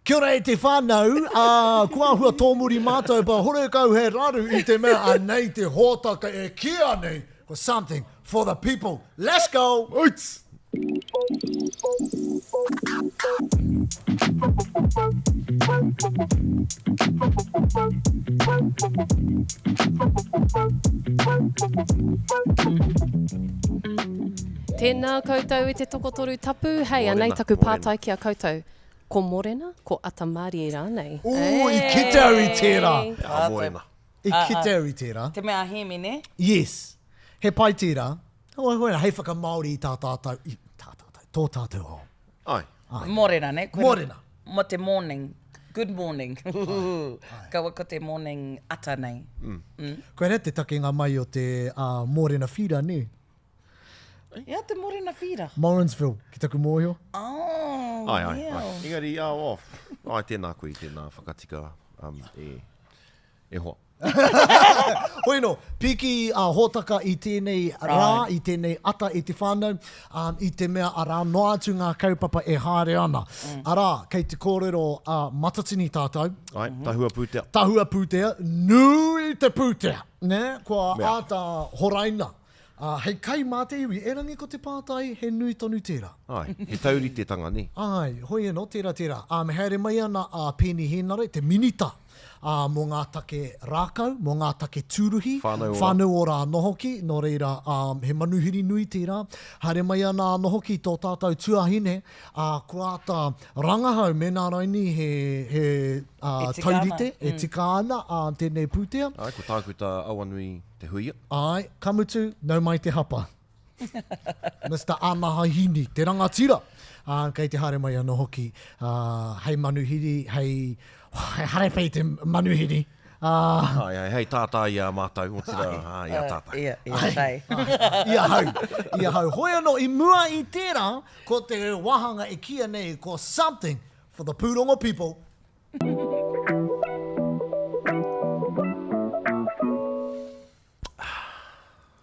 Kia ora e te whānau, ā, kua āhua tōmuri mātou, but horekau he raru i te mea anei te hōtaka e kīia nei ko Something for the People. Let's go! Mates! Tēnā koutou e te tokotoru tapu, hei, anei taku pātai ki a koutou. Ko Morena, ko Atamārie rānei? Ooh, i kite au i tērā. A Morena. I kite au i tērā. Te mea a Hēmi, nē? Yes. He pai tērā. Hoi, hoi, hei whakamāori i tā tātou, i tā tātou, tō tātou ao. Ai. Ai. Morena, nē? Koe Morena. Mo te morning. Good morning. Kaua ko te morning ata nei. Koinei te takenga mai o te uh, Morena Whira, nē? Ia te Morena Whira. Morrinsville, ki taku mōhio. Oh, Ai, ai, yeah. ai. Engari, oh, oh, ai, tēnā koe i tēnā whakatika, um, e, e hoa. Hoi no, piki a hōtaka i tēnei rā, i tēnei ata i te whānau, um, i te mea arā noa atu ngā kaupapa e haere ana. Mm. Arā, kei te kōrero uh, matatini tātou. Ai, tahua pūtea. Tahua pūtea, nui te pūtea, nē, kua Mea. āta horaina. Ā, hei kai mā te iwi, erangi ko te pātai, he nui tonu tērā. Āe, he tauritetanga, nē. Āe, hoi anō, tērā, tērā. Ā, me haere mai ana a Peeni Hēnare, te minita, ā, mō ngā take rākau, mō ngā take tūruhi, Whānau ora. whānau ora anō hoki, nō reira, ā, he manuhiri nui tērā. Haere mai ana anō hoki tō tātou tuahine, ā, kua āta rangahau mēnā raini he, he, ā, E tika ana. taurite, e tika ana, ā, tēnei pūtea. Āe, ko Tākuta Awanui Te Huia. Āe, ka mutu, nau mai te hapa. Mister Anahaihini, te rangatira, ā, kei te haere mai anō hoki, ā, hei manuhiri, hei, hei harepe i te manuhiri, ā. Āe, āe, hei tātā i a mātou, otirā, ā, i a tātou. Ia, ia, tai. I ahau, i ahau. Hoi anō, i mua i tērā, ko te wāhanga e kīia nei ko Something for the Pūrongo People,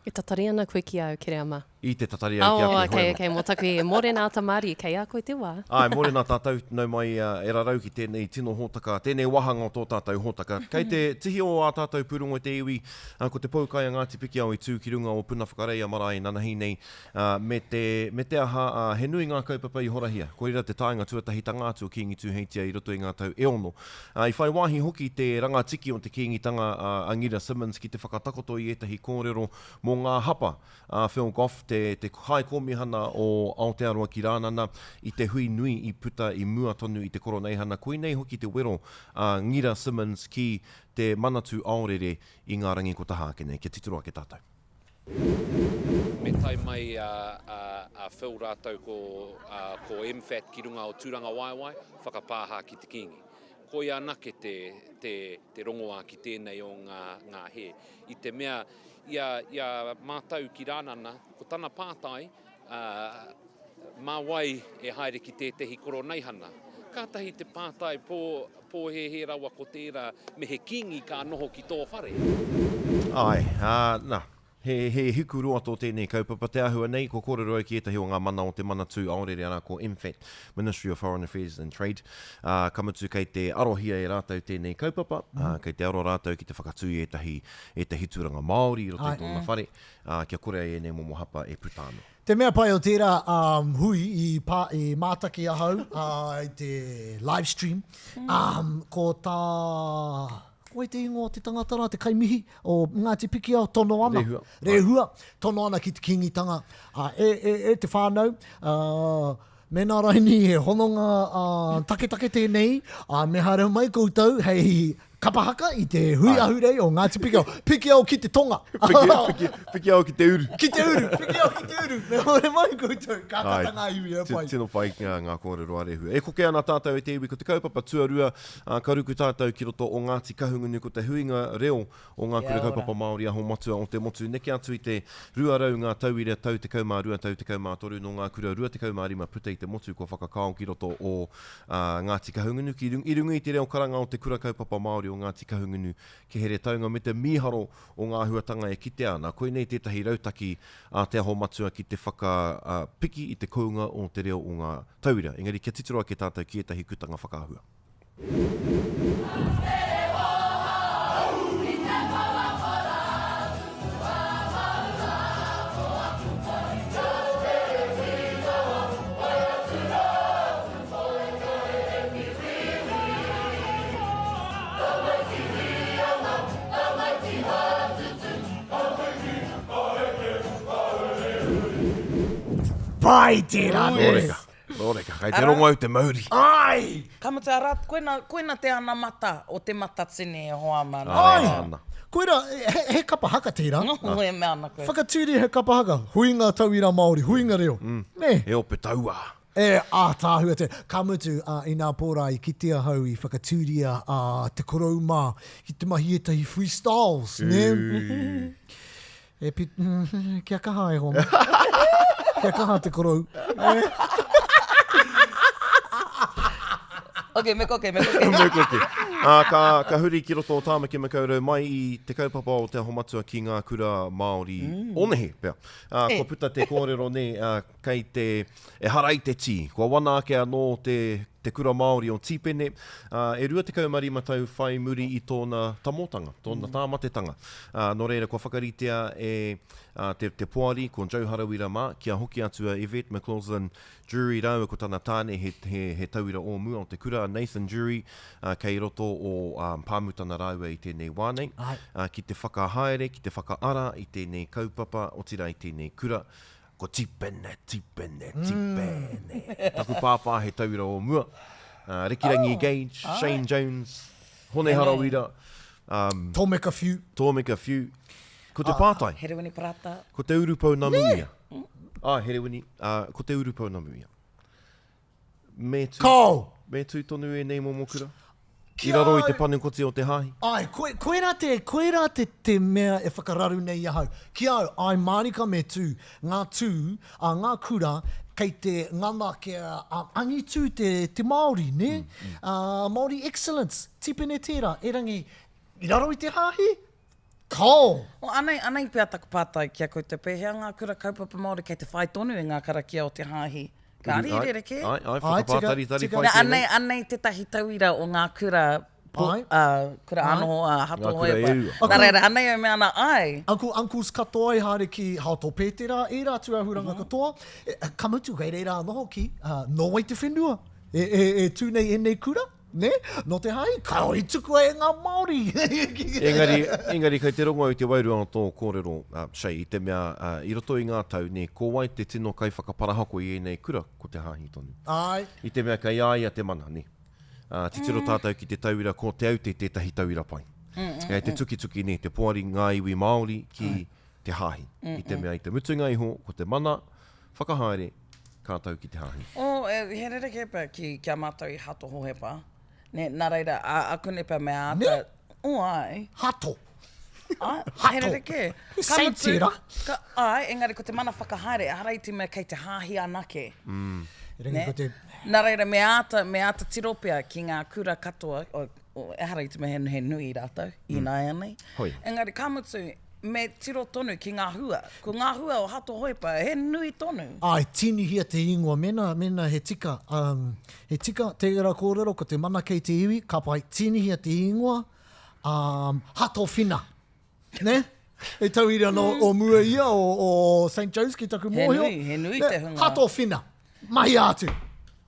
E tatari ana koe ki a au, Kereama. I te tatari au ki a koe, Oh, okay, hoi anō. okay, mō taku e. Mōrena Atamari, kei a koe te wā. Āe, mōrena tātou, nau mai e rarau ki tēnei tino hōtaka, tēnei wāhanga o tō tātou hōtaka. Kei te tihi o ā tātou pūrongo e te iwi, ko te poukai a Ngāti Pikiao i tū ki runga o Punawhakarei a marae nanahi nei, Ā, me te, me te aha, ā, he nui ngā kaupapa i horahia. Koirā te taenga tuatahitanga atu o Kīngi Tūheitia i roto i ngā tau e ono. Ā, i whai wāhi hoki te rangatiki o te Kīngitanga, a, a Ngira Simmonds ki te whakatakoto i ētahi kōrero mō ngā hapa a Phil Goff, te, te Haikōmihana o Aotearoa ki Rānana, i te hui nui i puta i mua tonu i te Koroneihana. Koinei hoki te wero a Ngira Simmonds ki te Manatū Aorere i ngā rangi ko taha ake nei. Kia titiro ake tātou. Me tae mai a Phil rātou ko MFAT ki runga o Tūrangawaewae, whakapāha ki te Kīngi. Koia anake te rongoā ki tēnei o ngā hē. I te mea, i a mātou ki Rānana, ko tana pātai, mā wai e haere ki tētehi koroneihana? Kātahi te pātai pōhēhē rawa ko tērā me he kīngi ka noho ki tō whare. Āe, ā, nā, he, he hiku roa tō tēnei kaupapa. Te āhua nei, kua kōrero au ki ētahi o ngā mana o te Manatū Aorere, arā, ko MFAT, Ministry of Foreign Affairs and Trade, ā, ka mutu kei te arohia e rātou tēnei kaupapa, ā, kei te aro rātou ki te whakatū i ētahi, ētahi tūranga Māori i roto i tōna whare, ā, kia kore ai ēnei momo hapa e puta anō. Te mea pai o tērā um, hui i, pā, i mātaki ahau uh, i te live stream, um, ko tā, ko wai te ingoa o te tangata rā, te kaimihi o Ngāti Pikiao, tono ana. Rehua. Rehua, tono ana ki te Kīngitanga. Uh, e, e, e te whānau, uh, Mēnā raini he hononga taketake tēnei, me haere mai koutou hei kapa haka i te hui ahurei o Ngāti Pikiao. Pikiao ki te tonga! Pikiao ki te uru! Ki te uru! Pikiao ki te uru! Me haere mai koutou! Ka kata ngā iwi e pai. Tino pai ngā kōrero a Rehua. E koke ana tātou e te iwi, ko te kaupapa tuarua, ka ruku tātou ki roto o Ngāti Kahungunu, ko te huinga reo o ngā kura kaupapa Māori aho matua o te motu, neke atu i te 200 ngā tauira tau 12, tau 13 nō ngā kura 25 puta i te motu kua whakakao ki roto o Ngāti Kahungunu ki i runga i te reo karanga o te Kura Kaupapa Māori o Ngāti Kahungunu ki Heretaunga me te mīharo o ngā āhuatanga e kitea ana. Koinei tētahi rautaki a Te Aho Matua ki te whakapiki i te kounga o te reo o ngā tauira. Engari kia titiro ake tātou ki ētahi kutanga whakaahua. Pai tērā, nē? Nō reka, nō reka, kei te rongo au te mauri. Ai! Ka mutu, arā, koina, koina te anamata o te Matatini e hoa ma. Ai! Ana. Koira, he, he kapa haka tērā. Nō, e mea ana koe. Whakatūria he kapa haka, huinga tauira Māori, huinga reo. Nē? He ope tauā. E ātaahua te, ka mutu, ā, inā pō rā i kite ahau i whakatūria a Te Korou mā ki te mahi ētahi freestyles, nē? E pi, kia kaha e hoa mā. Kia kaha Te Korou. Ok, me koke, me koke. Me koke. Ā, ka, ka huri ki roto o Tāmaki Makaurau mai i te kaupapa o Te Aho Matua ki ngā kura Māori o nehe pea. Ā, kua puta te kōrero nei, ā, kei te, ehara i te tī, kua wana ake anō te, te kura Māori o Tīpene, ā, e 25 tau whai muri i tōna tamōtanga, tōna tāmatetanga. Ā, nō reira, kua whakaritea e ā, te, te poari, ko Joe Harawira mā, kia hoki atu a Yvette McLaughlin Drury rāua ko tana tāne, he, he, he tauira o mua o te kura, a Nathan Drury, ā, kei roto o ā, Pāmutana rāua i tēnei wā nei, ā, ki te whakahaere, ki te whakaara i tēnei kaupapa, otirā i tēnei kura. Ko Tipene, Tipene, Tipene. Taku pāpā he tauira o mua. Uh, Rikirangi oh, Gage, ai. Shane Jones, Hone Harawira. Um, Tōmeka Whiu. Tōmeka Whiu. Ko te pātai. Herewini Parata. Ko te urupounamu ia. Ah, Herewini. Uh, ko te urupounamu ia. Me tū, Kao! Me tū tonu ēnei momo kura? I raro i te panukoti o te hāhi? Āe, koe, koirā te, koirā te, te mea e whakararu nei i ahau. Ki au, āe mārika me tū, ngā tū a ngā kura kei te ngana kia angitu te, te Māori, nē? Mm, Māori excellence, tipene tērā, erangi, i raro i te hāhi? Kao! O, anei, anei pea taku pātai ki a koutou, pēhea ngā kura kaupapa Māori kei te whai tonu i ngā karakia o te hāhi? Kāre i rerekē? Ai, ai, whakapātaritari pai tēnei. Anei, anei tētahi tauira o ngā kura, po, Ai. uh, kura ānoho a Hato Ngā kura e Hohepa. rua. Nā reira, anei au mea ana, ai. Uncle, uncles katoa i haere ki Hato Pētera, ērā tūāhuranga katoa, e, ka mutu kei reira anō hoki, uh, nō wai te whenua e, e, e tū nei ēnei kura? Nē? Nō te hāhi, kāore i tukua e ngā Māori. Engari, engari kei te rongo au i te wairua o tō kōrero, uh, Shay, i te mea, uh, i roto i ngā tau, nē, ko wai te tino kaiwhakaparahako i ēnei kura? Ko te hāhi tonu. Āe. I te mea kei a ia te mana, nē. Uh, titiro mm. tātou ki te tauira, ko Te Aute tētahi tauira pai. Mm, mm, Kei te mm. tukituki, nē, te poari ngā iwi Māori ki Ai. te hāhi. Mm, I te mm. mea, i te mutunga iho, ko te mana whakahaere, ka tau ki te hāhi. Oh, e, he rerekē pea ki, ki a mātou i Hato Hohepa. Ne, nā reira, a, akune pea me āta... Ne? Oh, ai. Hato. Ai, Hato. he rerekē. He Ka same mutu, tērā. Ka, ai, engari ko te mana whakahaere, ehara i te mea kei te hāhi anake. Mm. Erangi Ne? ko te... Nā reira, me āta, me āta tiro pea ki ngā kura katoa, o, o, ehara i te mea he, he nui rātou, mm. ināianei. Hoi. Engari, ka mutu, Me tiro tonu ki ngā hua. Ko ngā hua o Hato Hoepa, he nui tonu. Āe, tīnihia te ingoa, mēnā, mēnā he tika, um, he tika tērā kōrero, ko te mana kei te iwi, ka pai, tīnihia te ingoa, um, Hato Whina. Nē? He tauira nō, o mua ia, o, o St. Joe's ki taku He mōhio. nui, he nui Nē, te hunga. Hato Whina. Mahia atu.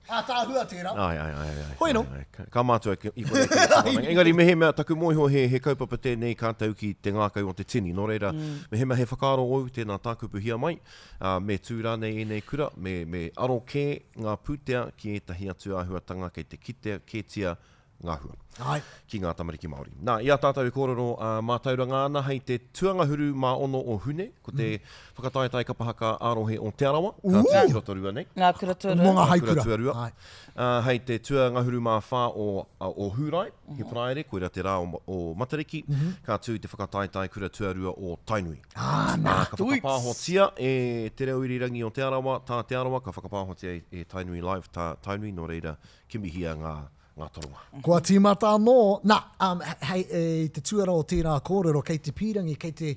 Ātaahua tērā. Ai, ai, ai, ai. Hoi anō. Ai, ai. Ka, ka mātua i konei ki te wānanga. Engari mehemea taku mōhio he, he kaupapa tēnei ka tau ki te ngākau o te tini. Nō reira, mm. mehemea he whakaaro ōu, tēnā tākupuhia mai, uh, me tū rānei ēnei kura, me, me aro kē ngā pūtea ki ētahi atu āhuatanga kei te kitea kētia ngā hua. Ai. Ki ngā tamariki Māori. Nā, i a tātou e kōrero ā, mātauranga ana hei te tuangahuru mā ono o Hune, ko te mm. whakataetae kapa haka ā-rohe o Te Arawa, ka tū ki Rotorua nei. Ngā kura tuarua. Mō ngā Ngā kura haikura. tuarua. Ai. Ā, hei te tuangahuru mā whā o, o Hūrae, he mm. Paraire, koira te rā o, o Matariki, mm -hmm. ka tū te whakataetae kura tuarua o Tainui. Ah, nā. Ā, ka whakapāhotia e Te Reo Irirangi o Te Arawa, tā Te Arawa, ka whakapāhotia e, e Tainui Live, tā Tainui, nō reira, kimihia ngā ngā toronga. Kua tīmata anō, nā, um, hei, e, te tuara o tērā kōrero, kei te pīrangi, kei te,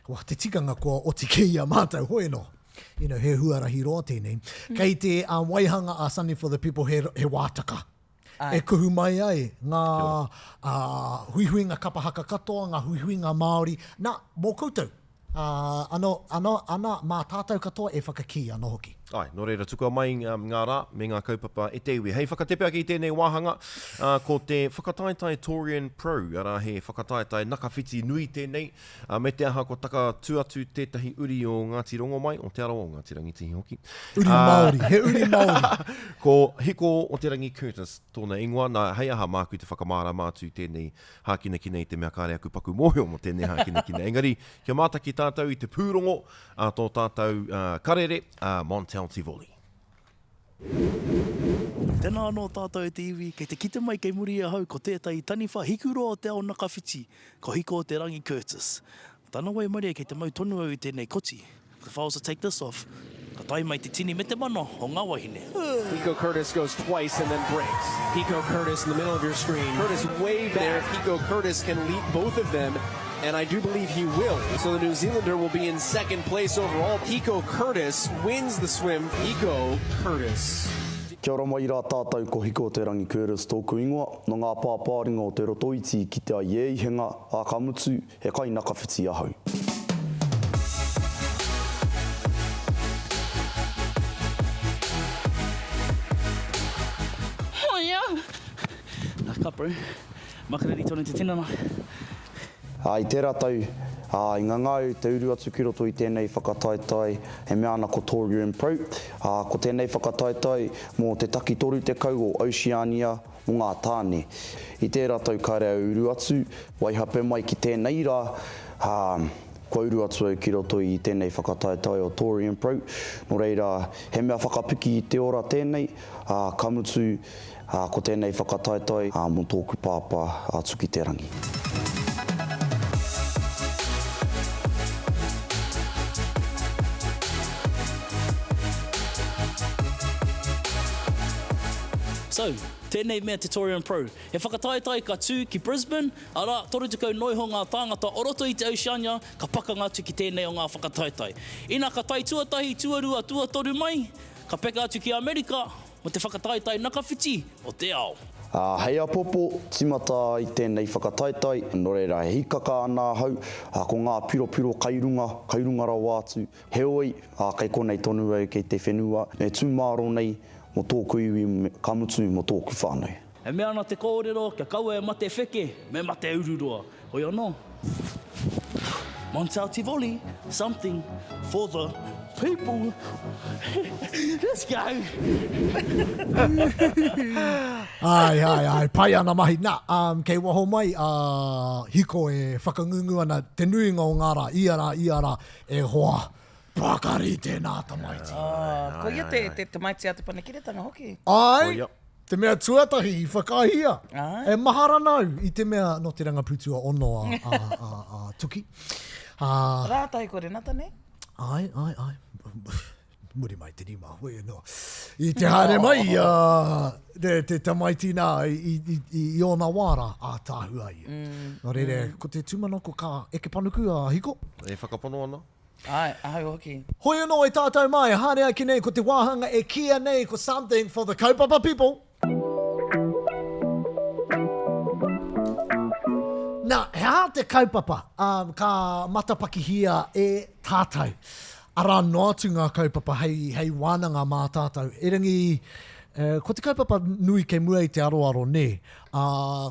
wah, te tikanga kua oti kē i a mātou, hoi anō. You know, he huarahi roa tēnei. Mm. Kei te um, waihanga a Sunday for the People he, he wātaka. E kuhu mai ai ngā huihuinga kapa haka katoa, ngā huihuinga Māori, nā, mō koutou. Ā, anō, anō, ana, mā tātou katoa e whakakī anō hoki. Āe, nō reira tukua mai ngā rā me ngā kaupapa e te iwi. Hei whakatepe ake i tēnei wāhanga, ā, ko te whakataetae Torian Pro, arā he whakataetae nakawhiti nui tēnei, ā, me te aha kua takatū atu tētahi uri o Ngāti Rongomai, o Te Arawa, o Ngāti Rangitihi hoki. Uri Māori, he uri Māori. Ko Hiko o Te Rangi Curtis tōna ingoa, nā, hei aha māku te whakamārama atu i tēnei hākinakina i te mea kāre aku paku mōhio mō tēnei hākinakina. Engari, kia mātaki tātou i te pūrongo a tō tātou karere, a Montel Tivoli. Tēnā anō tātou e te iwi, kei te kite mai kei muri i ahau ko tētahi taniwha hikuroa o te ao nakawhiti, ko Hiko o te Rangi Curtis. Tana waimarie kei te mau tonu au i tēnei koti. If I was to take this off, ka tae mai te tini me te mano o ngā wahine. Hiko Curtis goes twice and then breaks. Hiko Curtis in the middle of your screen. Curtis way back. Hiko Curtis can leap both of them, and I do believe he will. So the New Zealander will be in second place overall. Hiko Curtis wins the swim. Hiko Curtis. Kia ora mai rā tātou, ko Hiko Te Rangi Curtis tōku ingoa, nō ngā pāpāringa o Te Rotoiti i kite ai e Ihenga, ā, ka mutu, He kai nakawhiti ahau. Hoia! Na ka bro. Makariri tonu te tinana. Ā, i tērā tau, ā, i ngangau te uru atu ki roto i tēnei whakataetae, e mea ana ko Torium Pro, ā, ko tēnei whakataetae mō te taki 30 o Oceania, mō ngā tāne. I tērā tau kāre au uru atu, waihape mai ki tēnei rā, ā, kua uru atu au ki roto i tēnei whakataetae o Torium Pro, nō reira, he mea whakapiki i te ora tēnei, ā, ka mutu, ā, ko tēnei whakataetae, ā, mō tōku pāpā, a Tukiterangi. So, Tēnei mea te Torian Pro. He whakataetae ka tū ki Brisbane, arā, 30 noa iho ngā tāngata o roto i te Oceania ka pakanga atu ki tēnei o ngā whakataetae. Ina ka tae tuatahi, tuarua, tuatoru mai, ka peka atu ki Amerika mō te whakataetae nakawhiti o te ao. Ā, hei apopo, timata ai tēnei whakataetae, nō reira e hikaka ana ahau, ā, ko ngā piropiro kai runga, kai runga rawa atu, Heoi, ā, kei konei tonu au kei te whenua, e tū mārō nei mō tōku iwi, ka mutu mō tōku whānau. E mea ana te kōrero kia kaua e mate wheke, me mate ururoa. Hoi anō. Montel Tivoli, something for the people. Let's go! Āe, āe, āe, pai ana mahi. Nā, um, kei waho mai a Hiko e whakangungu ana te nuinga o ngā rā, ia rā, ia rā, E hoa, pakari tēnā tamaiti. Oh, ko ia te, te tamaiti a Te Panekiretanga hoki. Ai, te mea tuatahi i whakahia. E mahara ana au i te mea nō te rangapū tuaono a, a, a, a Tuki. A, Rātahi ko Renata, ne? Ai, ai, ai. Muri mai te rima, hoi anō. I te haere mai a, te, te tamaiti nā i, i, i, i ōna wā rā, ātaahua ia. Mm. Nō reira, mm. ko te tūmanako ka eke panuku a Hiko. E whakapono ana. Ai, ahau hoki. Hoi anō e tātou mai, haere ake nei ko te wāhanga e kīia nei ko Something for the Kaupapa People. Nā, he aha te kaupapa um, ka matapakihia e tātou? Arā noa atu ngā kaupapa hei, hei wānanga mā tātou. Erangi, eh, ko te kaupapa nui kei mua i te aroaro, nē? Ā,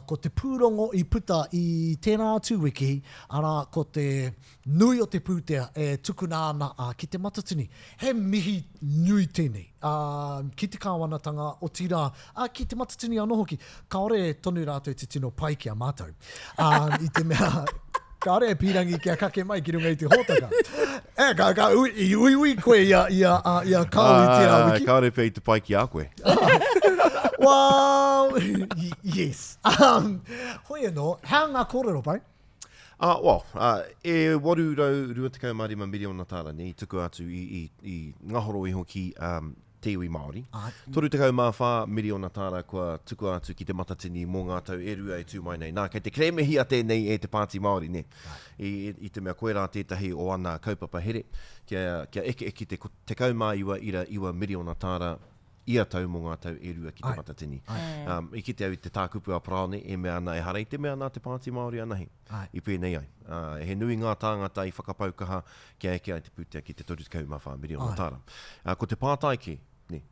ko te pūrongo i puta i tērā atu wiki, arā, ko te nui o te pūtea e tukuna ana ki Te Matatini. He mihi nui tēnei ki te kāwanatanga, otirā, ki Te Matatini anō hoki. Kāore tonu rātou te tino pai ki a mātou, i te mea kāore e pīrangi kia kake mai ki runga i te hōtaka. E, ka, ka, ui, i uiui koe i a, i a, i a Carl i tērā wiki. Kāore pea i te pai ki a koe. Well, yes. Um, hoi anō, hea ngā kōrero, pai? Ā, well, ā, e 825 miriona tāra nei i tukua atu i, i, i ngahoro iho ki um, te iwi Māori. Āe. 34 miriona tāra kua tukua atu ki Te Matatini mō ngā tau e rua e tū mai nei. Nā, kei te kerēmehia tēnei e te Pāti Māori, nē. I, i, i te mea koirā tētahi o ana kaupapa here, kia, kia eke ki te 19 ira iwa miriona tāra. ia tau mō ngā tau e rua ki Te Matatini. Um, i kite au i te tākupu a Paraone e mea ana ehara i te mea nā te Pāti Māori anahe i pēnei ai. Uh, he nui ngā tāngata i whakapau kaha kia eke ai te pūtea ki te 34 miriona tāra. Uh, ko te pātai kē, nē,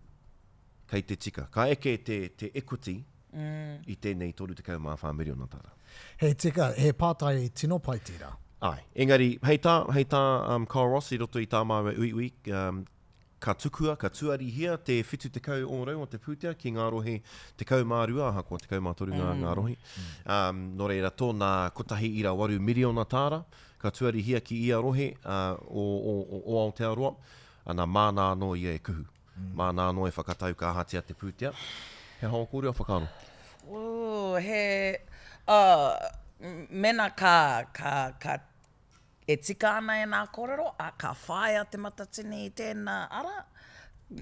kei te tika. Ka eke te, te equity mm. i tēnei 34 miriona tāra. He tika, he pātai tino pai tērā. Ai, engari, hei tā, hei tā um, Kyle Ross i roto i tā māua uiui, um, ka tukua, ka tuarihia te 70 ōrau o te pūtea ki ngā rohe 12, ahakoa 13 ngā, mm. ngā rohe. Um, nō reira, tōna 1.8 miriona tāra, ka tuarihia ki ia rohe uh, o, o, o, o Aotearoa, ana māna anō ia e kuhu. Māna anō e whakatau ka ahatia te pūtea. He aha ō kōrua whakaaro? Ooh, he, uh, mena ka, ka, ka, e tika ana ēnā kōrero, ā, ka whāia Te Matatini i tēnā ara,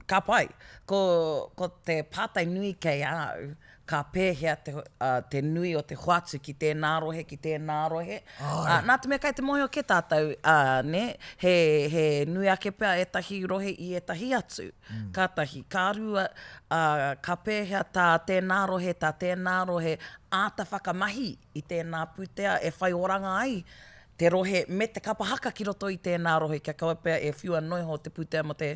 ka pai. Ko, ko te pātai nui kei a au, ka pēhea te, uh, te nui o te hoatu ki tēnā rohe, ki tēnā rohe. Ā, nā te mea kei te mōhio kē tātou, ā, nē, he, he nui ake pea ētahi rohe i ētahi atu. Mm. Ka tahi. Ka rua, ā, ka pēhea tā tēnā rohe, tā tēnā rohe āta whakamahi i tēnā pūtea e whai oranga ai te rohe me te kapa haka ki roto i tēnā rohe kia kaua pea e whiua noa iho te pūtea mō te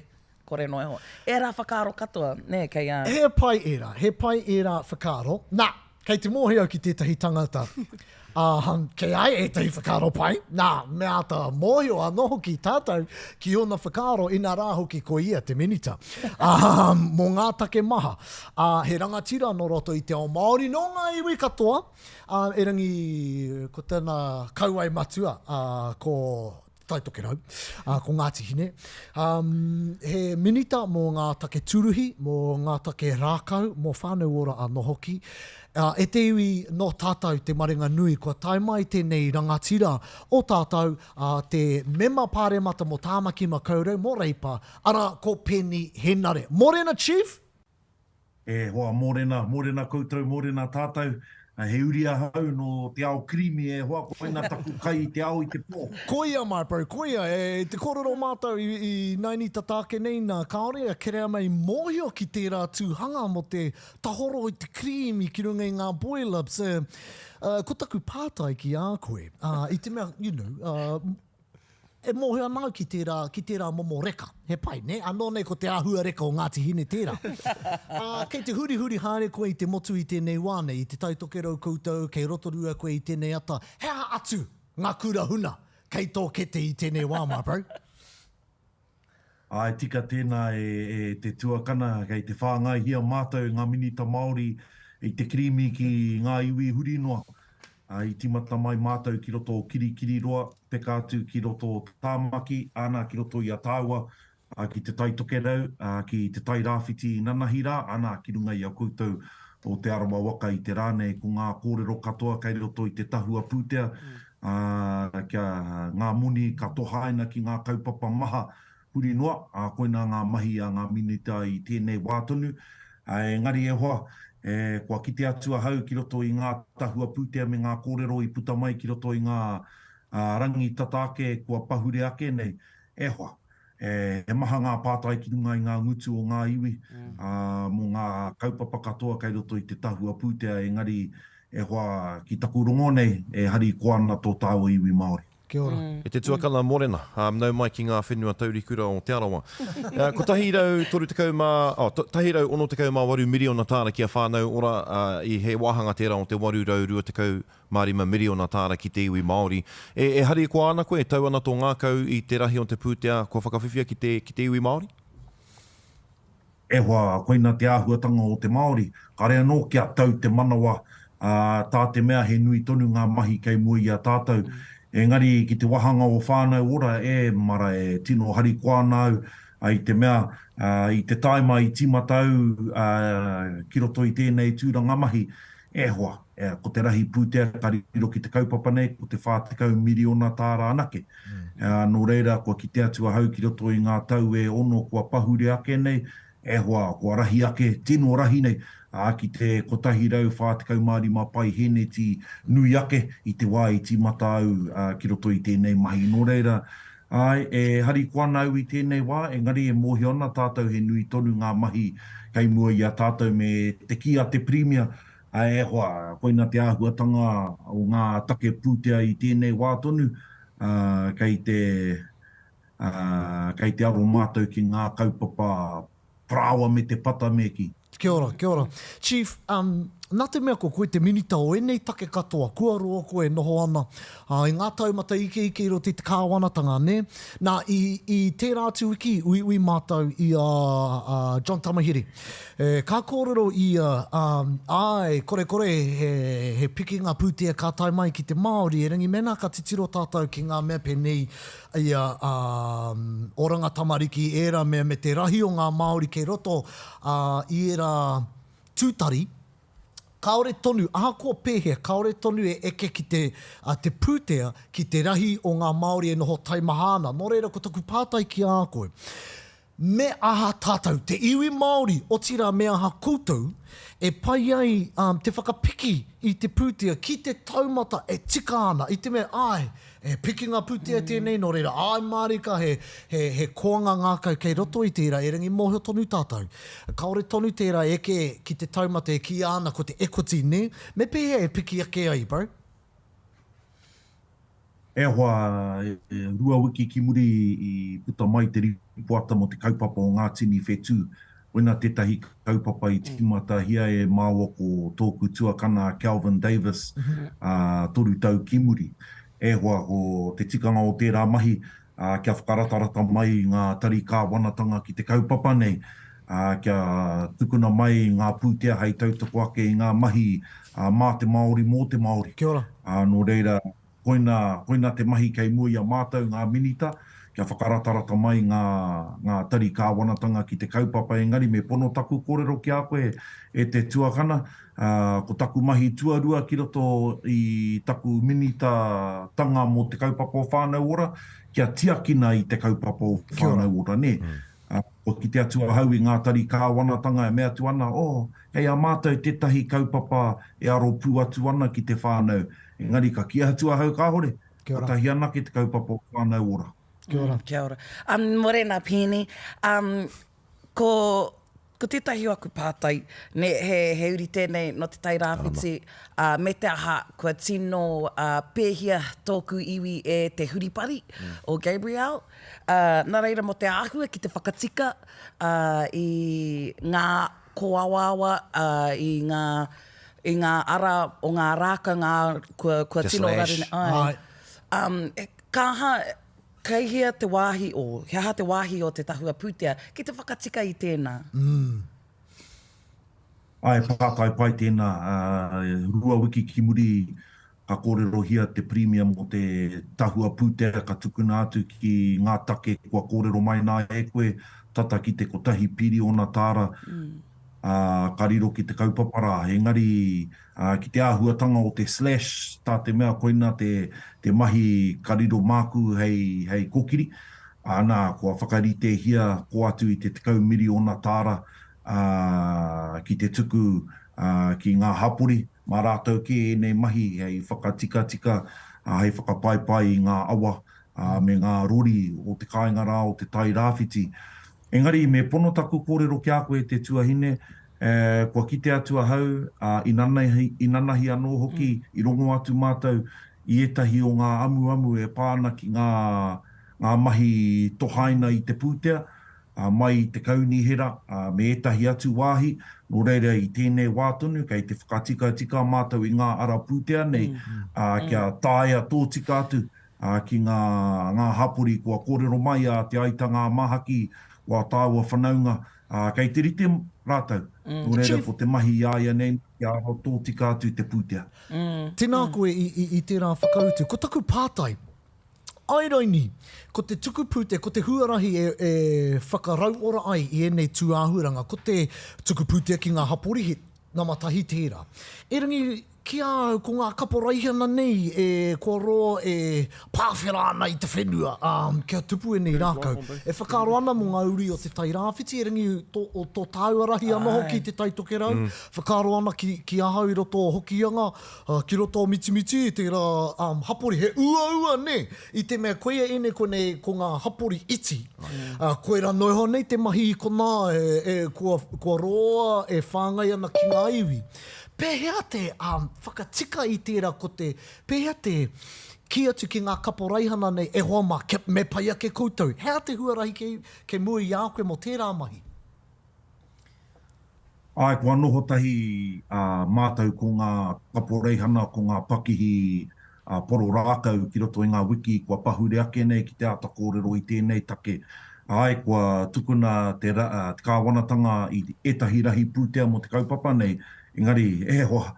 Kore noa iho. Ērā whakaaro katoa, nē, kei a. He pai ērā, he pai ērā whakaaro. Nā, kei te mōhio au ki tētahi tangata, ā, kei a ia ētahi whakaaro pai. Nā, me āta mōhio anō hoki tātou ki ōna whakaaro, inā rā hoki ko ia te minita, ā, mō ngā take maha. Ā, he rangatira nō roto i te ao Māori, nō ngā iwi katoa, ā, erangi ko tana kauae matua, ā, ko Tai Tokerau, ā, ko Ngāti Hine. Um, he minita mō ngā take tūruhi, mō ngā take rākau, mō Whānau Ora anō hoki. Uh, e te iwi, nō tātou te marenga nui, kua tae mai tēnei rangatira o tātou, uh, te mema pāremata mō Tāmaki Makaurau, mō Reipa, arā, ko Peeni Henare. Mōrena, Chief! E hoa, mōrena, mōrena koutou, mōrena tātou. He uri ahau nō te ao kirīmi e hoa, koina taku kai i te ao i te pō. Koia my bro, koia, e te kōrero mātou i, i naini tata ake nei nā, kāore a Kereama i mōhio ki tērā tū hanga mō te tahoro i te kirīmi ki runga i ngā boiler, so, uh, ko taku pātai ki a koe, uh, i te mea, you know, uh, E mōhio ana au ki tērā, ki tērā momo reka. He pai, nē? Anō nei ko te āhua reka o Ngāti Hine tērā. Ā, kei te hurihuri haere koe i te motu i tēnei wā nei, i Te Tai Tokerau koutou, kei Rotorua koe i tēnei ata. He aha atu ngā kura huna kei tō kete i tēnei wā, my bro? Āe tika tēnā e te tuakana, kei te whāngaihia mātou ngā Minita Māori i te kirīmi ki ngā iwi huri noa. I tīmata mai mātou ki roto o Kirikiriroa, peka atu ki roto o Tāmaki, āna ki roto i a tāua, ki Te Tai Tokerau, ki Te Tai Rāwhiti i nanahi rā, āna ki runga i a koutou o Te Arawa waka i te rā nei, ko ngā kōrero katoa kei roto i te tahua pūtea, ā, kia ngā moni ka tohaina ki ngā kaupapa maha huri noa, ā, koinā ngā mahi a ngā Minita i tēnei wā tonu. Ā, engari e hoa, e, kua kite atu ahau ki roto i ngā tahua pūtea me ngā kōrero i puta mai ki roto i ngā, ā, rangi tata ake kua pahure ake nei, e hoa, e, he maha ngā pātai ki runga i ngā ngutu o ngā iwi, ā, mō ngā kaupapa katoa kei roto i te tahua pūtea, engari, e hoa, ki taku rongo nei, e harikoa ana tō tāua iwi Māori. Kia ora. E te tuakana Morena, nau mai ki ngā whenua taurikura o Te Arawa. 130 oh, 168 miriona tāra ki a Whānau Ora, i he wāhanga tērā o te 825 miriona tāra ki te iwi Māori. E, e harikoa ana koe, e tau ana tō ngākau i te rahi o te pūtea kua whakawhiwhia ki te, ki te iwi Māori? E hoa, koina te āhuatanga o te Māori, kare anō kia tau te manawa, ā, tā te mea he nui tonu ngā mahi kei mua i a tātou. Engari ki te wāhanga o Whānau Ora, e mara, e tino harikoa ana au, ā, i te mea, ā, i te taima i tīmata au, ā, ki roto i tēnei tūranga mahi, e hoa, e, ko te rahi pūtea ka riro ki te kaupapa nei, ko te 40 miriona tāra anake. Ā, nō reira, kua kite atu ahau ki roto i ngā tau e ono kua pahure ake nei, e hoa, kua rahi ake, tino rahi nei, ā, ki te 145 paihēneti nui ake i te wā i tīmata au ki roto i tēnei mahi. Nō reira, Āe, e harikoa ana au i tēnei wā, engari e mōhio ana tātou he nui tonu ngā mahi kei mua i a tātou me te kī a te Pirimia, e hoa, koina te āhuatanga o ngā take pūtea i tēnei wā tonu, ā, kei te, ā, kei te aro mātou ki ngā kaupapa Parāoa me te pata me kī. Kia ora, kia ora. Chief, um, nā te mea ko koe te minita o ēnei take katoa, kua roa koe e noho ana uh, i ngā taumata ikeike i roto i te kāwanatanga, nē? Nā, i, i tērā atu wiki, uiui mātou i a uh, John Tamahere. E, ka kōrero ia, um, āe, korekore he, he pikinga pūtea ka tae mai ki te Māori, erangi mēnā ka titiro tātou ki ngā mea pēnei ia Oranga Tamariki, ērā mea me te rahi o ngā Māori kei roto i ērā tūtari, kāore tonu, ahakoa pēhea, kāore tonu e eke ki te, te pūtea ki te rahi o ngā Māori e noho taimaha ana. Nō reira, ko taku pātai ki a koe, Me aha tātou, te iwi Māori, otirā me aha koutou, e pai ai te whakapiki i te pūtea ki te taumata e tika ana, i te mea, āe, he pikinga pūtea tēnei, nō reira, āe mārika he, he, he koanga ngākau kei roto i tērā, erangi mōhio tonu tātou, kāore tonu tērā e eke ki te taumata e kīia ana ko te equity, nē? Me pēhea e piki ake ai, bro? E hoa, e rua wiki ki muri i puta mai te ripoata mō te kaupapa o Ngā Tini Whetū. Koina tētahi kaupapa i tīmatahia e māua ko tōku tuakana a Kelvin Davis, ā, toru tau ki muri. E hoa, ko te tikanga o tērā mahi, ā, kia whakaratarata mai ngā tari kāwanatanga ki te kaupapa nei, ā, kia tukuna mai ngā pūtea hei tautoko ake i ngā mahi, ā, mā te Māori, mō te Māori. Kia ora. Ā, nō reira, koina, koina te mahi kei mua i a mātou, ngā Minita, kia whakaratarata mai ngā, ngā tari kāwanatanga ki te kaupapa, engari me pono taku kōrero ki a koe, e te tuakana, ā, ko taku mahi tuarua ki roto i taku Minitatanga mō te kaupapa o Whānau Ora, kia tiakina i te kaupapa o Whānau Ora, nē. Ā, kua kite atu ahau i ngā tari kāwanatanga e mea atu ana, oh, kei a mātou tētahi kaupapa e aro pū atu ana ki te whānau, engari ka kī atu ahau kāore, kotahi anake te kaupapa o Whānau Ora. Kia ora. Kia ora. Um, morena Peeni. Um, ko, ko tētahi o aku pātai, ne, he, he uri tēnei nō Te Tai Rāwhiti, ā, me te aha, kua tino uh, pēhia tōku iwi e te huripari mm. o Gabrielle. Ā, nā reira mō te āhua ki te whakatika, ā, i ngā kōawaawa, ā, i ngā, i ngā ara o ngā rākau, ngā, kua, kua Te tino raru slash. nei, āe. Āe. Um, ka aha, kei hea te wāhi o, he aha te wāhi o te tahua pūtea ki te whakatika i tēnā? Āe, pātai pai tēnā. Ā, rua wiki ki muri ka kōrerohia te Pirimia mō te tahua pūtea ka tukuna atu ki ngā take kua kōrero mai nā e koe, tata ki te kotahi piriona tāra, ā, ka riro ki te kaupapa rā. Engari, ā, ki te āhuatanga o te slash, tā te mea koina te, te mahi ka riro māku hei, hei kokiri, ā, nā, kua whakaritehia kō atu i te 10 miriona tāra, ā, ki te tuku, ā, ki ngā hapori, Mā rātou kē ēnei mahi hei whakatikatika, hei whakapaipai i ngā awa me ngā rori o te kāinga rā o Te Tai Rāwhiti. Engari, me pono taku kōrero ki a koe e te tuahine, kua kite atu ahau, inanahi, inanahi anō hoki i rongo atu mātou i ētahi o ngā amuamu e pā ana ki ngā, ngā mahi tohaina i te pūtea, mai i te kaunihera me ētahi atu wāhi, nō reira i tēnei wā tonu kei te whakatikatika mātou i ngā ara pūtea nei kia taea tōtika atu ki ngā ngā hapori kua kōrero mai a Te Aitanga-a-Māhaki, wā tāua whanaunga, kei te rite rātou, nō reira ko te mahi i a ia nei kia aro tōtika atu te pūtea. Tēnā koe i tērā whakautu. Ko taku pātai, Āe raini, ko te tuku pūtea, ko te huarahi e, e whakarauora ai i ēnei tūāhuaranga, ko te tuku pūtea ki ngā hapori, he nama tahi tērā. Erangi, Ki a au, ko ngā kaporeihana nei e kua roa e pāwhera ana i te whenua, ā, kia tupu ēnei rākau. E whakaaro ana mō ngā uri o Te Tai Rāwhiti, erangi tō, o tō tāua rahi anō hoki i Te Tai Tokerau, whakaaro ana ki, ki ahau i roto o Hokianga, ā, ki roto o Mitimiti, tērā, ā, hapori, he uaua, nē, i te mea koia ēnei konei ko ngā hapori iti, ā, koirā noa iho nei te mahi i konā e, e, kua, kua roa e whāngai ana ki ngā iwi. Pēhea te whakatika i tērā ko te, pēhea te kī atu ki ngā kaporeihana nei e hoa mā, kia, me pai ake koutou. He aha te huarahi kei, kei mua i a koe mō tērā mahi? Āe, kua noho tahi mātou ko ngā kaporeihana, ko ngā pakihi poro rākau ki roto i ngā wiki kua pahure ake nei ki te āta kōrero i tēnei take. Āe, kua tukuna te kāwanatanga i ētahi rahi pūtea mō te kaupapa nei, engari, e hoa,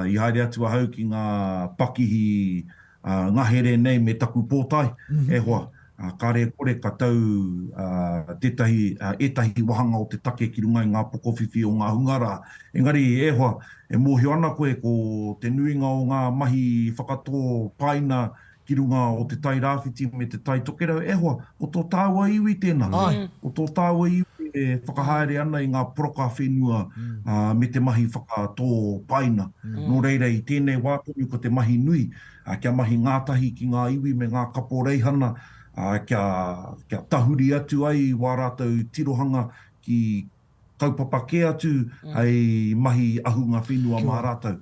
i haere atu ahau ki ngā pakihi ngahere nei me taku pōtae, e hoa, kāre e kore ka tau tētahi, ētahi wāhanga o te take ki runga i ngā pokowhiwhi o ngā hunga rā. Engari, e hoa, e mōhio ana koe ko te nuinga o ngā mahi whakatō paina ki runga o Te Tai Rāwhiti me Te Tai Tokerau, e hoa, ko tō tāua iwi tēnā. Ko tō tāua iwi e whakahaere ana i ngā poroka whenua me te mahi whakatō paina. Nō reira, i tēnei wā tonu ko te mahi nui, kia mahi ngātahi ki ngā iwi me ngā kaporeihana, kia, kia tahuri atu ai i wā rātou tirohanga ki kaupapa kē atu hei mahi ahunga whenua mā rātou,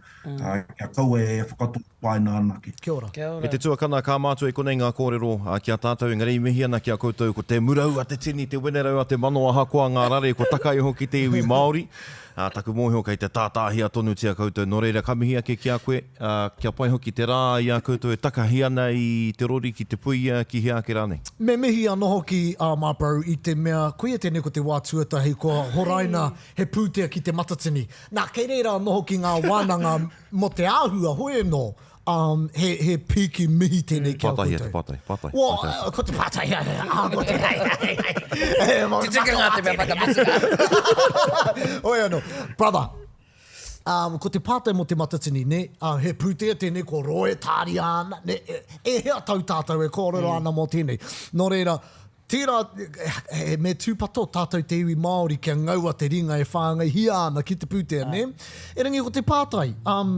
kia kaua e whakatō paina anake. Kia ora. E te tuakana, ka mātua i konei ngā kōrero ki a tātou, engari i mihi ana ki a koutou ko te murau a te tini, te wenerau a te mano ahakoa ngā rare kua taka iho ki te iwi Māori. Ā, taku mōhio kei te tātāhia tonutia koutou, nō reira ka mihi ake ki a koe, ā, kia pai hoki te rā i a koutou e takahi ana i te rori ki te puia, ki hea ake rānei. Me mihi anō hoki a my bro i te mea koia tēnei ko te wā tuatahi kua horaina he pūtea ki Te Matatini. Nā, kei reira anō hoki ngā wānanga mō te āhua, hoi anō, um, he, he pīki mihi tēnei ki a Pātaihia te koutou. pātai, pātai, Well, pātai atu. ko te pātai, ā, ko te, hei, hei, hei, hei, Te tikanga te mea whakamutunga. Hoi anō, brother, um, ko te pātai mō Te Matatini, nē, uh, he pūtea tēnei ko roe tāria ana, nē, e, e hea tau tātou e kōrero ana mō tēnei. Nō reira, tērā, he, me tūpato tātou te iwi Māori kia ngaua te ringa e whāngaihia ana ki te pūtea, nē? Erangi ko te pātai, um,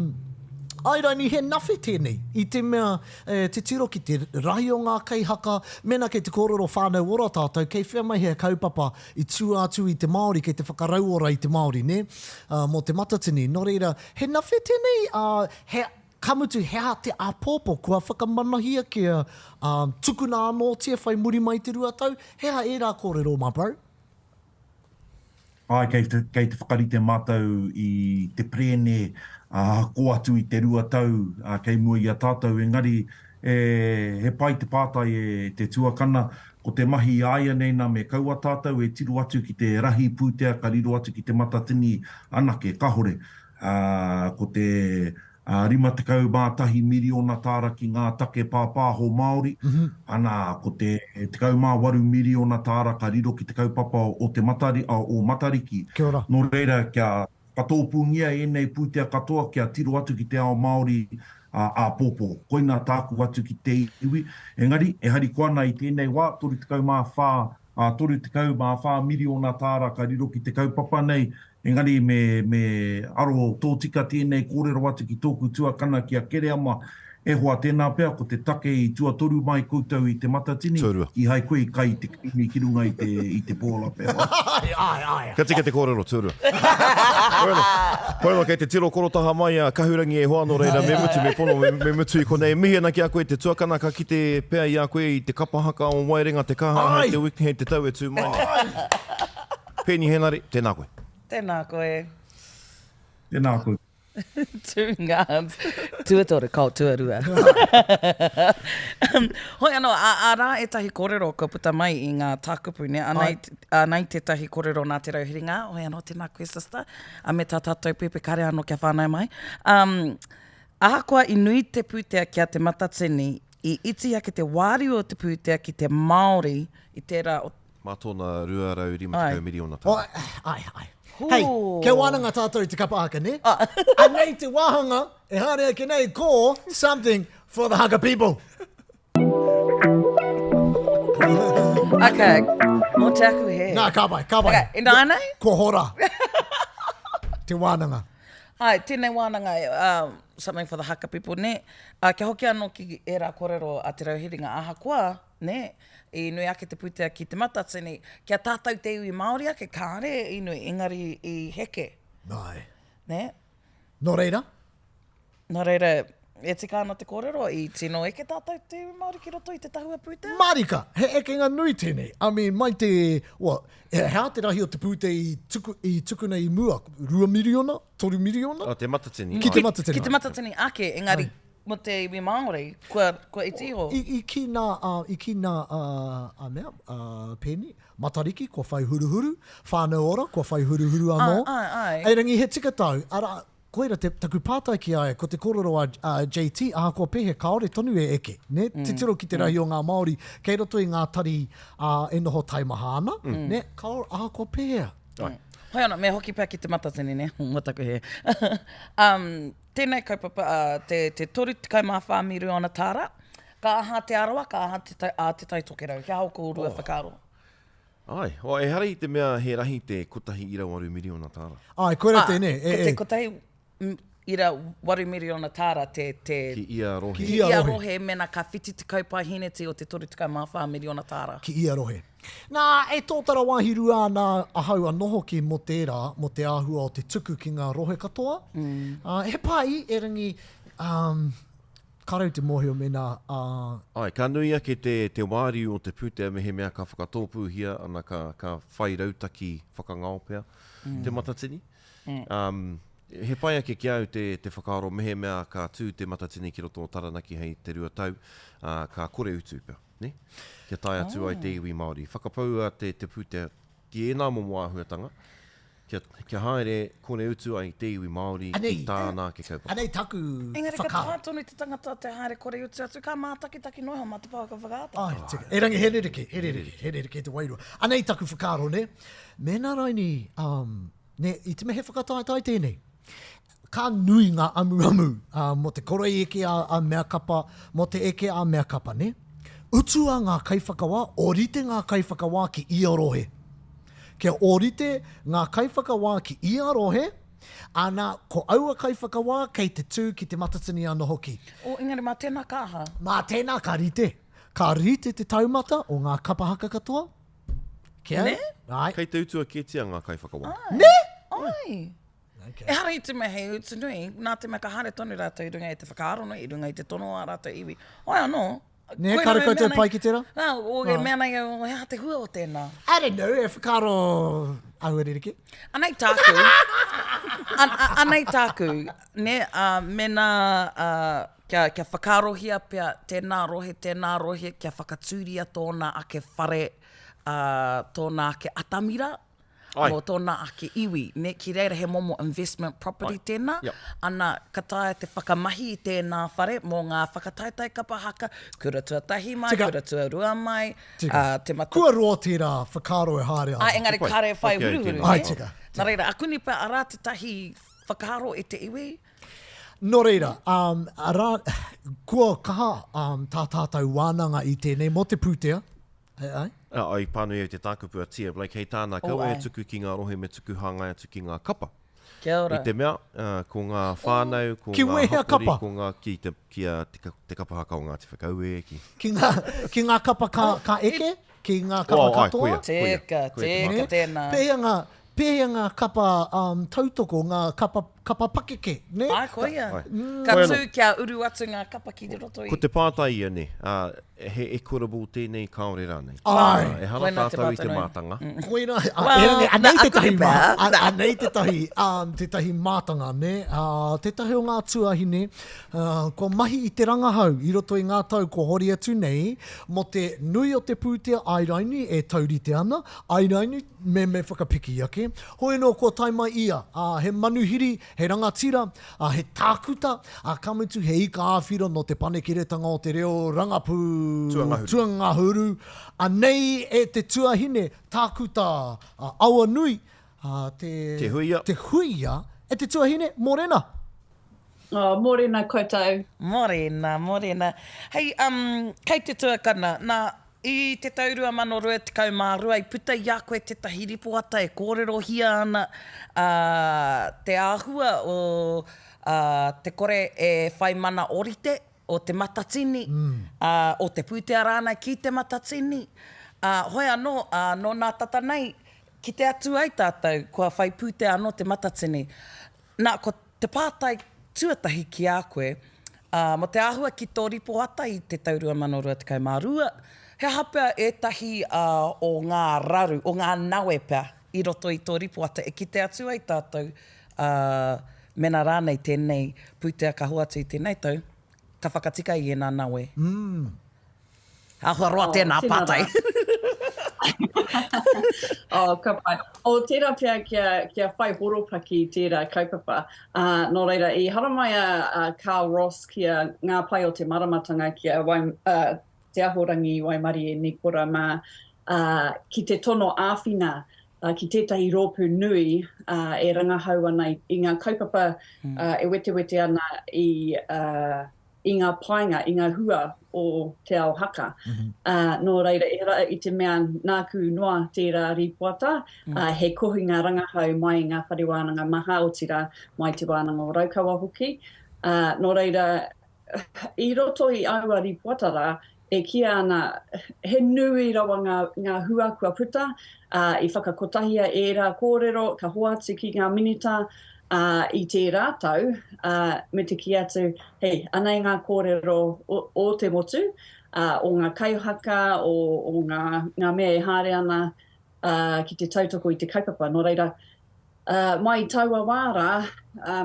Ai raini he nawhe tēnei, i te mea, e, titiro ki te rahi o ngā kaihaka, mēnā kei te kōrero whānau ora tātou, kei whea mai he kaupapa i tua atu i te Māori, kei te whakarauora i te Māori, nē, ā, mō Te Matatini. Nō reira, he nawhe tēnei, ā, he, ka mutu, he aha te āpōpō kua whakamanahia kia, ā, tukuna anōtia whai muri mai i te 2 tau? He aha ērā kōrero, my bro? Āe, kei te, kei te whakarite mātou i te perēne, ā, kō atu i te 2 tau, ā, kei mua i a tātou, engari, e, he pai te pātai e te tuakana, ko te mahi āianei nā me kaua tātou e tiro atu ki te rahi pūtea ka riro atu ki Te Matatini anake, kahore, ā, ko te, ā, 51 miriona tāra ki ngā take pāpāho Māori, ana, ko te 18 miriona tāra ka riro ki te kaupapa o te Matari, o Matariki. Kia ora. Nō reira, kia whakatōpūngia ēnei pūtea katoa kia tiro atu ki te ao Māori āpōpō. Koinā tāku atu ki te iwi. Engari, e harikoa ana i tēnei wā, 34, ā, 34 miriona tāra ka riro ki te kaupapa nei, engari me, me aro tōtika tēnei kōrero atu ki tōku tuakana ki a Kereama, E hoa, tēnā pea ko te take i tuatoru mai koutou i Te Matatini, Tuarua. kīhai koe i kai i te kirīmi ki runga i te, i te pōla pea. Āe, āe, āe. Ka tika te kōrero, tuarua. Hoi anō, hoi anō, kei te tiro korotaha mai a Kahurangi e hoa, nō reira me mutu, me pono, me, me mutu i konei. E mihi ana ki a koe te tuakana, ka kite pea i a koe i te kapa haka o Waerenga te kaha hei te wiki, hei te tau e tū mai nei. Peeni Henare, tēnā koe. Tēnā koe. Tēnā koe. Tūnga. Tuatoru, kao tuarua. Hoi anō, arā ētahi kōrero kua puta mai i ngā tākupu, nē? Anei, anei tētahi kōrero nā Te Rauhiringa, hoi anō, tēnā koe sister, a me tā tātou pēpi kare anō kia whānau mai. Um, ahakoa i nui te pūtea ki a Te Matatini, i iti ake te wāriu o te pūtea ki te Māori i tērā o Mā tōna 250 miriona tāra. Ai, ai. Hei, kia wānanga tātou i te kapa haka, nē? Anei te wāhanga e haere ake nei ko Something for the Haka People. Okay, mō te aku he. Nā, ka pai, ka pai. Okay, ināianei? Kua hora te wānanga. Ai, tēnei wānanga, um, Something for the Haka People, nē? Uh, kia hoki anō ki ērā kōrero a Te Rauhiringa, ahakoa, nē, i nui ake te pūtea ki Te Matatini, ki a tātou te iwi Māori ake, kāre i nui, engari i heke. Nāe. Nē? Nō reira? Nō reira, e tika ana te kōrero, i tino eke tātou te iwi Māori ki roto i te tahua pūtea? Mārika, he ekenga nui tēnei. I mean, mai te, what, he aha te rahi o te pūtea i tuku, i tukuna i mua? 2 miriona? 3 miriona? Oh, Te Matatini. Ki Te Matatini. Ki Te Matatini ake, engari mō te iwi Māori, kua, kua iti iho. I, i kī nā, uh, i kī nā, uh, a mea, uh, Pēni, Matariki, kua whai huruhuru, Whānau Ora, kua whai huruhuru anō. Āe, āe, āe. Erangi, he tika tāu, arā, koira te, taku pātai ki a ia, ko te kōrero a, a JT, ahakoa pēhea, kāore tonu e eke, nē? Mm. Titiro ki te rahi o ngā Māori, kei roto i ngā tari ā, e noho taimaha ana, mm. nē? Kāore, ahakoa pēhea. Mm. Hoi anō, me hoki pea ki te Matatini, nē? Mō taku hē. um, tēnei kaupapa, uh, te, te 34 miriona tāra, ka aha Te Arawa, ka aha te, a Te Tai Tokerau. He aha ō kōrua oh. whakaaro? Āe, oh, ehara i te mea he rahi te 1.8 miriona tāra. Āe, koira tēnei. E, e. Ko te 1.8 miriona tāra te, te... Ki ia rohe. Ki ia rohe. rohe mena ka 70 paeheneti o te 34 miriona tāra. Ki ia rohe. Nā, e tōtara wāhi rua ana ahau anō hoki mō tērā, mō te āhua o te tuku ki ngā rohe katoa. Mm. Uh, he pai, erangi, um, Kāre au te mōhio mēnā ā. Āe, ka nui ake te, te wāriu o te pūtea mehemea ka whakatōpūhia ana ka, ka whai rautaki whakangao pea Te Matatini. Um, he pai ake ki a au te, te whakaaro mehemea ka tū Te Matatini ki roto o Taranaki hei te 2 tau, ā, ka kore utu pea, nē? Kia tae atu ai te iwi Māori. Whakapaua te, te pūtea ki ēnā momo āhuatanga, Kia, kia haere kore utu ai te iwi Māori ki tāna ake kaupapa. Anei taku Engari ka taea tonu te tangata te haere kore utu atu, ka mātakitaki noa iho mā te pouaka whakaata. Āe, tika. Erangi he rerekē, he rerekē, he rerekē te wairua. Anei taku whakaaro, nē. Mēnā raini, um, nē, i te mea he whakataetae tēnei, ka nui ngā amuamu uh, mō te kore i eke a, a mea kapa, mō te eke a mea kapa, nē. Utua ngā kaiwhakawā, ōrite ngā kaiwhakawā ki ia rohe. Kia ōrite ngā kaiwhakawā ki ia rohe, ana, ko aua kaiwhakawā kei te tū ki Te Matatini anō hoki. Oh, engari mā tēnā ka aha? Mā tēnā ka rite. Ka rite te taumata o ngā kapa haka katoa. Kia? Nē? Āe. Kei te utua kētia ngā kaiwhakawā. Āe. Nē? Āe. Okay. Ehara i te mea he utu nui, nā te mea ka haere tonu rātou i runga i te whakaaro nui, i runga i te tono a rātou iwi. Hoi anō, Nē, kāre koutou pai ki tērā? Nā, o, e mea nei au, he aha te hua o tēnā? I don't know, e whakaaro āhua rerekē. Anei tāku, an, a, anei tāku, nē, ā, mēnā, ā, kia, kia whakaarohia pea tēnā rohe, tēnā rohe, kia whakatūria tōna ake whare, ā, tōna ake atamira, Ai. mō tōna ake iwi, nē, ki reira he momo investment property Ai. tēnā, Yep. ana, ka taea te whakamahi i tēnā whare mō ngā whakataetae kapa haka, kura tuatahi mai, Tika. kura tuarua mai, Tika. ā, te mata... Kua roa tērā whakaaro e haere ana. Ā, engari Pai. kāre e whai Pai ki a au huruhuru, tēnā. Ai, nē? tika, Nā reira, akuni pea arā tētahi whakaaro e te iwi? Nō reira, um, arā, kua kaha um, tā tātou wānanga i tēnei mō te pūtea, Ai, ai. A, I pānui au te tākupu a Tia Blake hei tāna, Oh, kaua e ai. tuku ki ngā rohe me tuku hāngai atu ki ngā kapa. Kia ora. I te mea, ko ngā whānau, ko Ki ngā wēhea hapori, kapa? ko ngā, ki te, ki a, te, te kapa haka o Ngāti Whakaue, ki. Ki ngā, ki ngā kapa ka, ka eke? Ki ngā kapa Oh, ai, katoa? koia, koia, Teka, koia te teka mātanga. tēnā. Pēhea ngā, pēhea ngā kapa um, tautoko, ngā kapa, kapa pakeke, nē? Ai, koia. Ai. Ka Koia tū anō. kia uru atu ngā kapa ki roto i. Ko te pātai ia, nē, ā, he equitable tēnei, kāore rānei? Āe. Ā, ehara Koinā te tātou i te mātanga. mātanga. Koirā, ā, Well, erangi, anei nā, tētahi aku mā, pea. a, anei tētahi, um, tētahi mātanga, nē, ā, tētahi o ngā tuahine, ā, kua mahi i te rangahau i roto i ngā tau kua hori atu nei, mō te nui o te pūtea airaini e taurite ana, airaini me me whakapiki ake. Hoi anō kua tae mai ia, ā, he manuhiri, he rangatira, ā, he tākuta, ā, ka mutu he ika āwhira nō te panekiretanga o te reo rangapū Tuangahuru. tuangahuru. Anei e te tuahine, tākuta, ā, Awanui, te, Te Huia. Te Huia, e te tuahine, mōrena! Oh, mōrena koutou. Mōrena, mōrena. Hei, um, kei te tuakana, nā, i te tau 2022 i puta i a koe tētahi ripoata e kōrerohia ana ā, te āhua o ā, te kore e whai mana ōrite o Te Matatini, ā, o te pūtea rānei ki Te Matatini. Ā, hoi anō, ā, nō nā tata nei, kite atu ai tātou kua whai pūtea anō Te Matatini. Nā, ko te pātai tuatahi ki a koe, ā, mō te āhua ki tō ripoata i te tau 2022, he aha pea ētahi o ngā raru, o ngā nawe pea i roto i tō ripoata e kite atu ai tātou, ā, mēnā rānei tēnei pūtea ka hoatu i tēnei tau, ka whakatika i ēnā nawe? Āhua roa tēnā oh, pātai. oh, ka pai. Oh, tērā pea kia, kia whai horopaki tērā kaupapa. Uh, nō reira, i haramai a, a Carl Ross ki a Ngā Pae o te Maramatanga ki a Wai, uh, Te Ahorangi Waimarie Nikora mā uh, ki te tono āwhina uh, ki tētahi rōpū nui uh, e rangahau ana i, i ngā kaupapa mm. uh, e wetewete ana i uh, i ngā painga, i ngā hua o Te Ao Haka. Mm -hmm. uh, nō reira, ehara i te mea nāku noa tērā rīpoata, mm. uh, he kohinga rangahau mai i ngā whare wānanga maha, otirā mai Te Wānanga o Raukawa hoki. Uh, nō reira, i roto i aua rīpoata rā, e kīia ana he nui rawa ngā, ngā hua kua puta, ā, i whakakotahia ērā kōrero ka hoatu ki ngā minita, ā, i tērā tau, ā, me te kī atu, hei, anei ngā kōrero o, o te motu, ā, o ngā kaihaka, o, o ngā, ngā mea e haere ana, ā, ki te tautoko i te kaupapa. Nō reira, ā, mai i taua wā rā, ā,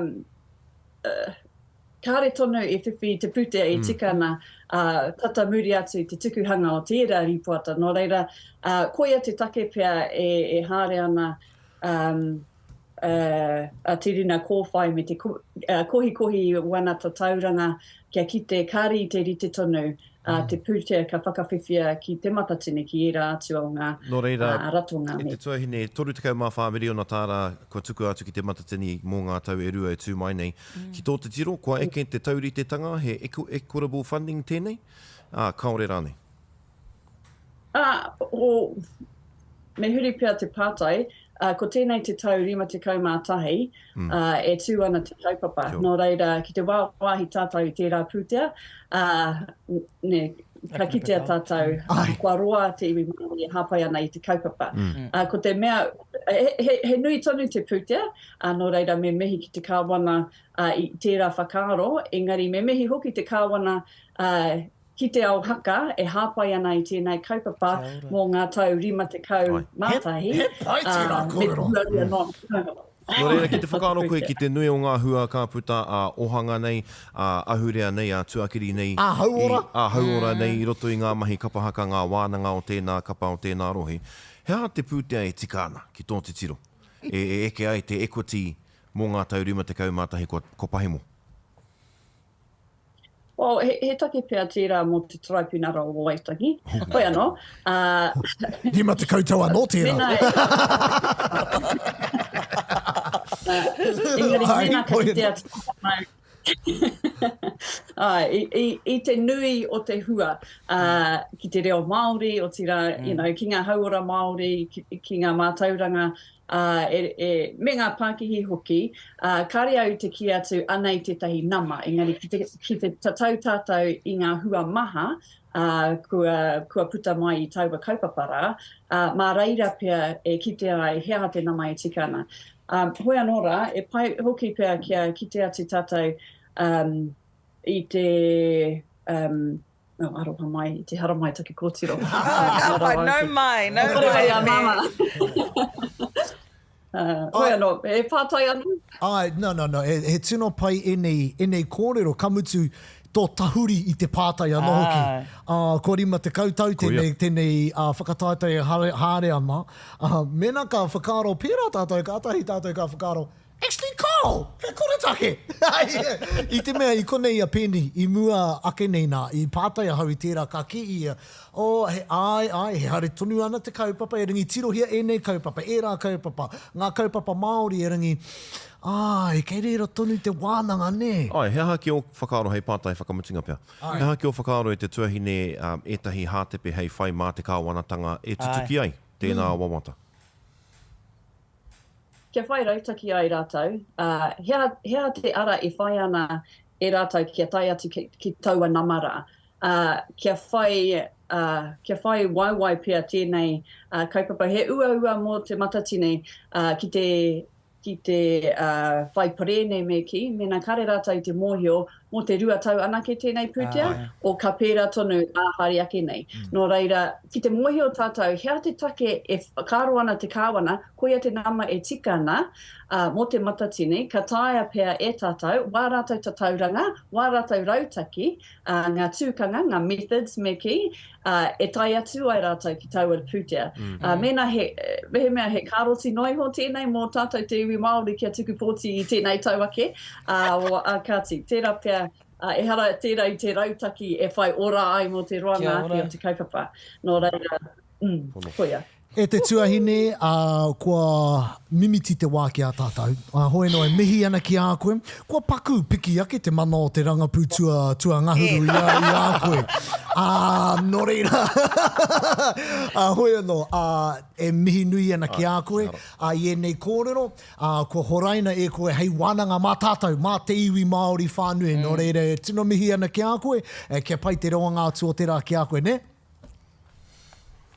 Kāre tonu i whiwhi te pūtea e tika ana, ā, tata muri atu i te tukuhanga o tērā rīpoata. Nō reira, ā, koia te take pea e, e haere ana, um, ā, a Te Rina Kōwhai me te ko, ā, kohikohi i wana tatauranga kia kite kāre i te rite tonu, ā, te pūtea ka whakawhiwhia ki Te Matatini, ki ērā atu o ngā, Nō reira, ā, ratonga e me. te tuahine, 34 miriona tāra kua tukua atu ki Te Matatini mō ngā tau e rua e tū mai nei. Ki tō titiro, kua eke te tauritetanga, he equitable funding tēnei, ā, kāore rānei? Ā, o, me huri pea te pātai, ā, ko tēnei te tau 51, ā, e tū ana te kaupapa. Nō reira, ki te wāwāhi tātou i tērā pūtea, ā, nē, ka kitea tātou, kua roa te iwi Māori e hāpai ana i te kaupapa. Ā, ko te mea, he, he, he nui tonu te pūtea, ā, nō reira me mihi ki te Kāwana, ā, i tērā whakaaro, engari me mihi hoki te Kāwana, ā, Ki te ao haka e hāpai ana i tēnei kaupapa mō ngā tau 51, He pai tērā me te kōrero. huarua noa. Nō reira, ki te whakaaro koe ki te nui o ngā hua ka puta ā-ohanga nei, ā-ahurea nei, ā-tuakiri nei, Ā-hauora. ā-hauora nei i roto i ngā mahi kapa haka, ngā wānanga o tēnā kapa, o tēnā rohe, he aha te pūtea e tika ana ki tō titiro e eke ai te equity mō ngā tau 51 kua pahemo? Well, he, he take pea tērā mō te Taraipunara o Waitangi. Hoi anō. Uh, 50 tau anō tērā. Mēnā, uh, engari, mēnā ka kitea te Ai, i, i, i te nui o te hua uh, ki te reo Māori, otirā, mm. you know, ki ngā hauora Māori, ki, ki ngā mātauranga, ā, e, e, me ngā pākihi hoki, ā, kāre au te kī atu anei tētahi nama, engari ki te, ki te tatau tātou i ngā hua maha, ā, kua, kua puta mai i taua kaupapa rā, ā, mā reira pea e kitea ai he aha te nama e tika ana. Ā, hoi anō rā, e pai hoki pea kia kite atu tātou, ā, i te, ā, Oh, aroha mai, i te haramai taku kōtiro. Ka pai, nau mai, nau mai. Kore māmā. Hoi anō, e pātai anō? Ai, no, no, no, he, he tino pai enei, enei kōrero, ka mutu tō tahuri i te pātai anō hoki. Ā, kua 50 tau tēnei, tēnei uh, whakataetae e haere, haere ana. Uh, mēnā ka whakaaro pērā tātou, kātahi tātou ka whakaaro, actually, kao! Kāo, he koretake! I te mea i konei a Penny i mua ake nei nā, i pātai ahau i tērā ka kī ia, oh, he, āe, āe, he haere tonu ana te kaupapa, erangi tirohia ēnei kaupapa, ērā kaupapa, ngā kaupapa Māori erangi, āe, kei reira tonu te wānanga, nē? Āe, he aha ki ō whakaaro hei pātai whakamutunga pea? He aha ki ō whakaaro e te tuahine ētahi hātepe hei whai mā te kāwanatanga e tutuki ai tēnā wawata? Kia whai rautaki ai rātou, ā, he aha, he aha te ara e whai ana e rātou kia tae atu ki, ki taua nama rā. Ā, kia whai, ā, kia whai waewae pea tēnei, ā, kaupapa. He uaua mō Te Matatini, ā, ki te, ki te, ā, whai parēne me kī, mēnā kāre rātou i te mōhio mō te rua tau anake tēnei pūtea, o ka pērā tonu ā haere ake nei. Nō reira, ki te mōhio tātou he aha te take e whakaaro ana te Kāwana, koia te nama e tika ana mō Te Matatini, ka taea pea e tātou wā rātou tatauranga, wā rātou rautaki, ngā tūkanga, ngā methods me kī, e tae atu ai rātou ki taua pūtea. Mēnā he, mehemea he kāroti noa iho tēnei mō tātou te iwi Māori kia tuku pōti i tēnei tau ake, ā, ā, kāti, tērā pea, ehara tērā i te rautaki e whai ora ai mō te roanga ake o te kaupapa. Nō reira, mm, koia. E te tuahine, ā, kua mimiti te wā ki a tātou. Ā, hoi anō e mihi ana ki a koe. Kua paku piki ake te mana o te rangapū tua, tuangahuru i a, i a koe. Ā, nō reira, ā, hoi anō, ā, e mihi nui ana ki a koe, ā, i ēnei kōrero, ā, kua horaina e koe hei wānanga mā tātou, mā te iwi Māori whānui. Nō reira, e tino mihi ana ki a koe, kia pai te roanga atu o te rā ki a koe, nē?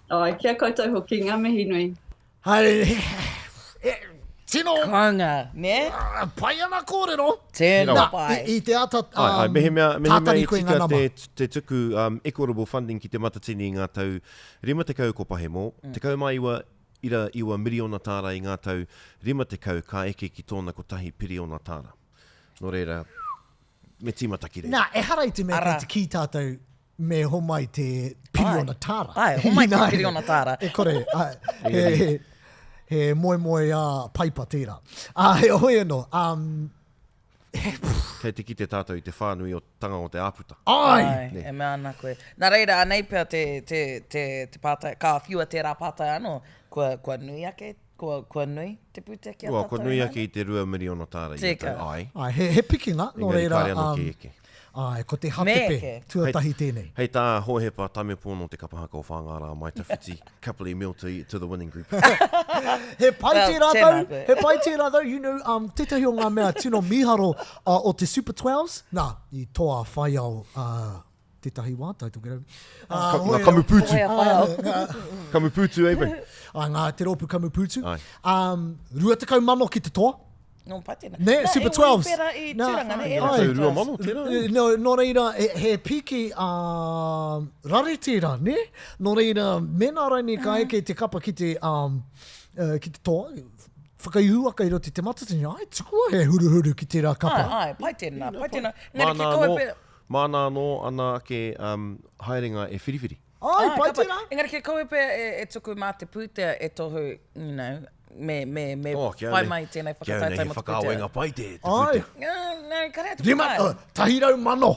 Āe, ki a koutou hoki, ngā mihi nui. Haere, e, tino. Kounga, nē? Pai ana kōrero. Tino pai. I, i te ata, um, ai, ai, mehemea, mehemea i tika te, te tuku um, equitable funding ki te Matatini i ngā tau 50 ko pahemo, mm. 19 ira iwa miriona tāra i ngā tau 50 ka eke ki tōna kotahi piriona tāra. Nō reira, me tīmata ki reira. Nā, ehara i te mea kei te kī tātou me homai te piriona tāra. Ai, homai te piriona tāra. E kore, ai, he, he, he moemoeā paipa tērā. Ā, heoi anō, um, he, Kei te kite tātou i te whānui o tanga o te āputa. Ai! Ai, e mea ana koe. Nā reira, anei pea te, te, te, te pātai, ka whiua tērā pātai anō, kua, kua nui ake, kua, kua nui te pūtea ki a Ua, tātou kua nui ināianei? ake i te 2 miriona tāra i a tau, Tika. ai. Ai, he, he pikinga, nō Engari reira, kāre anō um, ki eke. Āe, ko te hatepe tuatahi tēnei. Hei tā Hohepa Tamepo nō te kapa haka o Whāngārā Mai Tawhiti, Kapili meal to, to the winning group. He pai Well, tērā tēnā though, koe. he pai tērā though, you know, um, tētahi o ngā mea tino mīharo uh, o te Super 12s, nā, i toa whaiao uh, tētahi wā, Tai Tokerau. Uh, Ka, ngā kamupūtu. Toa whaiao. Kamupūtu, eh, bro? Ā, ngā, te rōpū kamupūtu. Ai. Um, 20 mano ki te toa. Nō pai tēnā. Nē, Nā, Super e 12s. Pērā i Nā, Tūranga, nē, ai. ērā Tau Super 12s. 2000 tērā. Eh, Nō, nō reira, he, he piki a rare tērā, nē? Nō reira, mēnā rainei ka eke te kapa ki te, um, uh, ki te toa, whakaihuwaka i roto i te matatini, ai, tukua he huruhuru ki tērā kapa. Ai, ai, pai tēnā, pai tēnā. Engari ki Māna kaua anō, pērā. māna anō ana ake um, haerenga e whiriwhiri. Ai, Ai, pai ka pai. tērā. Engari kia kaua pea e, e tuku mā te pūtea e tohu, you know, me, me, me Oh, kia whai nei- mai i tēnei Kia au nei whakataetae he mō te pūtea. whakaawenga pai te, te Ai. pūtea. Nā, nā, kare atu Rima, whakaae. uh, 100,000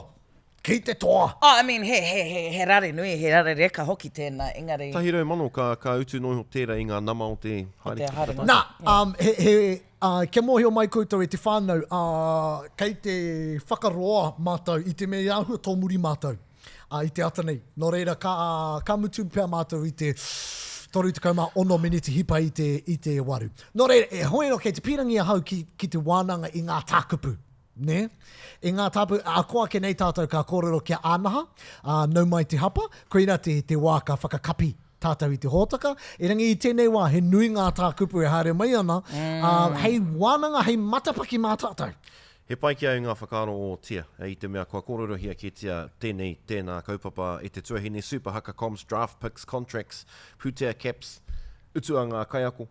ki te toa. Oh, I mean, he, he, he, he rare nui, he rare reka hoki tēnā, engari... 100,000 ka, ka utu noa iho tērā i ngā nama o te haere te ki te haerenga. whakataetae. Nā, um, he, he, uh, kia mōhio mai koutou e te whānau, uh, kei te whakaroa mātou i te mea i āhua tōmuri mātou. Ā, i te ata nei. Nō reira, ka, ka mutu pea mātou i te 36 miniti hipa i te, i te waru. Nō reira, e hoi anō, kei te pīrangi ahau ki, ki te wānanga i ngā tākupu. Nē? I ngā tāpu, ā, ko ake nei tātou ka kōrero ki a Ānaha, ā, nau mai te hapa, koirā te, te wā ka whakakapi tātou i te hōtaka. Erangi i tēnei wā, he nui ngā tākupu e haere mai ana, ā, hei wānanga, hei matapaki mā tātou. He pai ki a au ngā whakaaro o Tia, i te mea kua kōrerohia kētia tēnei, tēnā kaupapa e te tuahine, Super Haka Comms, Draft Picks, Contracts, Pūtea Caps, utu a ngā kaiako.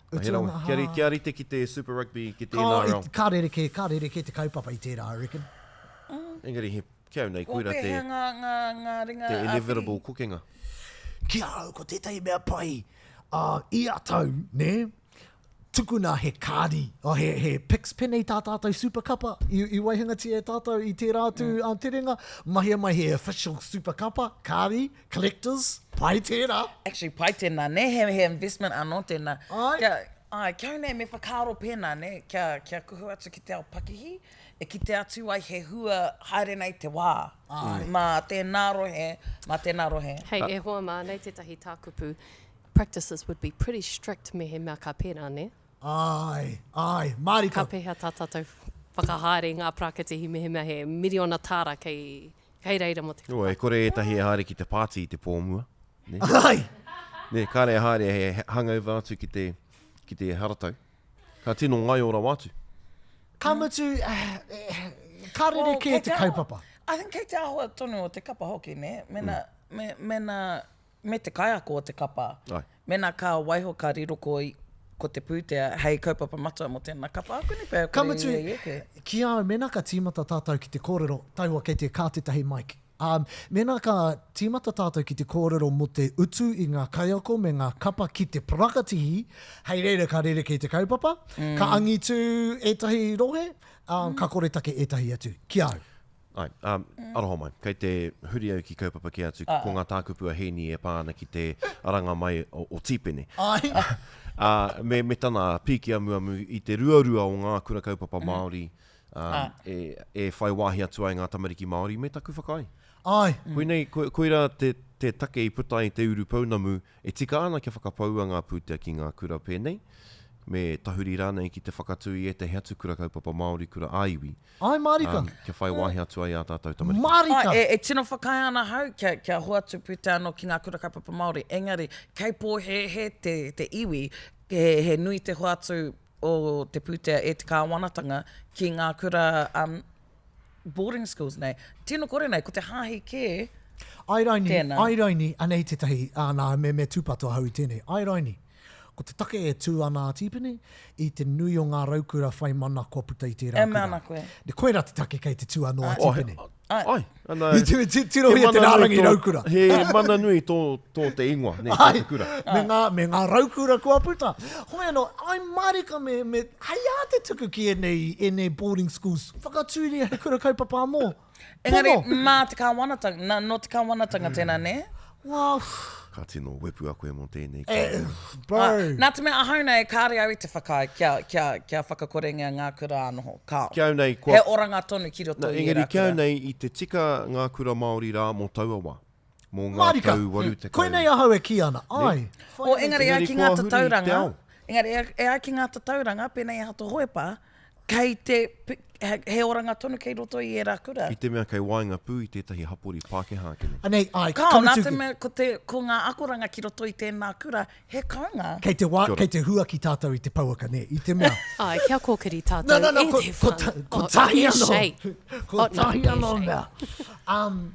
He rawe. Kia, ri, kia rite ki te Super Rugby, ki te Ka, NRL. ka rerekē, ka rerekē te kaupapa i tērā, I reckon. Engari he, ki au nei, koira te, Kua pēhea ngā, ngā, ngā ringa te ā-whiri? inevitable kokenga. Ki a au, ko tētahi mea pai, ā, ia tau, nē? tukuna he kāri, oh, he, he picks pēnei tā tātou superkapa i, i waihangatia e tātou i tērā atu mm. um, terenga, mahia mai he official superkapa, kāri, collectors, pai tērā. Actually, pai tēnā, nē, he, he investment anō tēnā. Ai. Kia, ai, kia au nei me whakaaro pēnā, nē, kia, kia kuhu atu ki te ao pakihi, e kite atu ai he hua haere nei te wā. Ai. Mā tēnā rohe, mā tēnā rohe. Hei, e hoa mā, nei tētahi tākupu, practices would be pretty strict mehemea ka pērā, nē? Āe, āe, mārika. Ka pēhea tā tātou whakahaere i ngā pākatihi mehemea he miriona tāra kei, kei reira mō te Nō, e kore ētahi e haere ki te pāti i te pō mua. Nē? Āe! Nē, kāre e haere he hangover atu ki te, ki te haratau. Ka tino ngaio rawa atu. Ka mutu, ka rerekē te kaupapa. I think kei te āhua tonu o te kapa hoki, nē? Mēnā, me, mēnā, me te kaiako o te kapa. Ai. Mēnā ka waiho ka riro ko, ko te pūtea hei kaupapa matua mō tēnā kapa, ākuni pea Ka kore mutu, ia i eke. ki a au, mēnā ka tīmata tātou ki te kōrero, taihoa kei te kā tētahi mic, ā, mēnā ka tīmata tātou ki te kōrero mō te utu i ngā kaiako me ngā kapa ki te parakatihi, hei reira ka rerekē te kaupapa, ka angitu ētahi rohe, ā, ka koretake ētahi atu. Ki a au. Āe, ā, aroha mai. Kei te huri au ki kaupapa kē atu, ko ngā tākupu a Hēni e pā ana ki te aranga mai o, o Tīpene. Āe. Ā, me, me tana pīki amuamu i te ruarua o ngā kura kaupapa Māori, ā, e, e whai wāhi atu ai ngā tamariki Māori me taku whakaae. Āe. Koinei, ko, koirā te, te take i puta ai te urupounamu e tika ana kia whakapaua ngā pūtea ki ngā kura pēnei, me tahuri rānei ki te whakatū i ētahi atu kura kaupapa Māori, kura ā-iwi. Āe mārika. Kia whai wāhi atu ai ā tātou tamariki. Mārika! Āe, e tino whakaae ana ahau kia, kia hoatu pūtea anō ki ngā kura kaupapa Māori, engari kei pōhēhē te, te iwi, he, he nui te hoatu o te pūtea e te kāwanatanga ki ngā kura um, boarding schools nei. Tino kore nei, ko te hāhi kē Ai raini, tēnā. ai raini, anei tētahi, ā, nā, me, me tūpato ahau i tēnei. Ai raini, Ko te take e tū ana a Tīpene, i te nui o ngā raukura whai mana kua puta i tērā E mea kura. ana koe. Ne, koirā te take kei te tū anō a Tīpene. Ai, ana, I te, ti, tirohia te rārangi raukura. He mana nui tō, tō te ingoa, nē, tō te kura. Me ngā, me ngā raukura kua puta. Hoi anō, ai mārika me, me, hei ā te tuku ki ēnei, ēnei boarding schools, whakatūria he kura kaupapa anō. Engari, Pono. mā te kāwanatanga, nā, nō te kāwanatanga tēnā, nē? Well, Ka tino wepu a koe mō tēnei eh, kōrero. bro. Ah, nā te mea ahau nei, kāre au i te whakaae kia, kia, kia whakakorengia ngā kura ā-noho. Kāo. Ki au nei, kua... He oranga tonu ki roto Na, i engari ērā ki au kura. nei, i te tika ngā kura Māori rā mō taua wā, mō ngā Mārika, tau 80. koinei ahau e kī ana, ai. O, engari e ai Engari ki ngā kua huri te tatauranga, ao. engari e, e ai ki ngā tatauranga, pēnei i a Hato Hoepa, Kei te, he oranga tonu kei roto i ērā kura. I te mea kei waenga pū i tētahi hapori Pākehā ake nei. Anei, āe, Kao, ka nā mutu te ki. mea ko te, ko ngā akoranga ki roto i tēnā kura, he kounga. Kei te wā, Kia ora. kei te huaki tātou i te pouaka, nē, i te mea. Āe, kia kōkiri tātou No, no, no, e ko, te ko, whānau. ko Oh, tahi e anō. Shay. Ko Oh, no, tahi e anō Shay. mea. Um,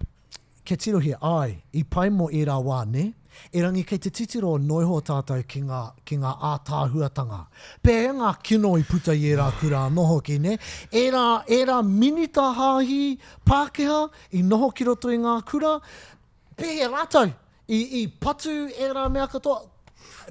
Kia tirohia, āe, i pai mō ērā wā, nē? Erangi kei te titiro noiho tātou ki ngā, ki ngā ātaahuatanga. Pēhea ngā kino i puta i ērā kura anō hoki, nē? Ērā, ērā minita hāhi Pākehā i noho ki roto i ngā kura, pēhea rātou i, i patu ērā mea katoa?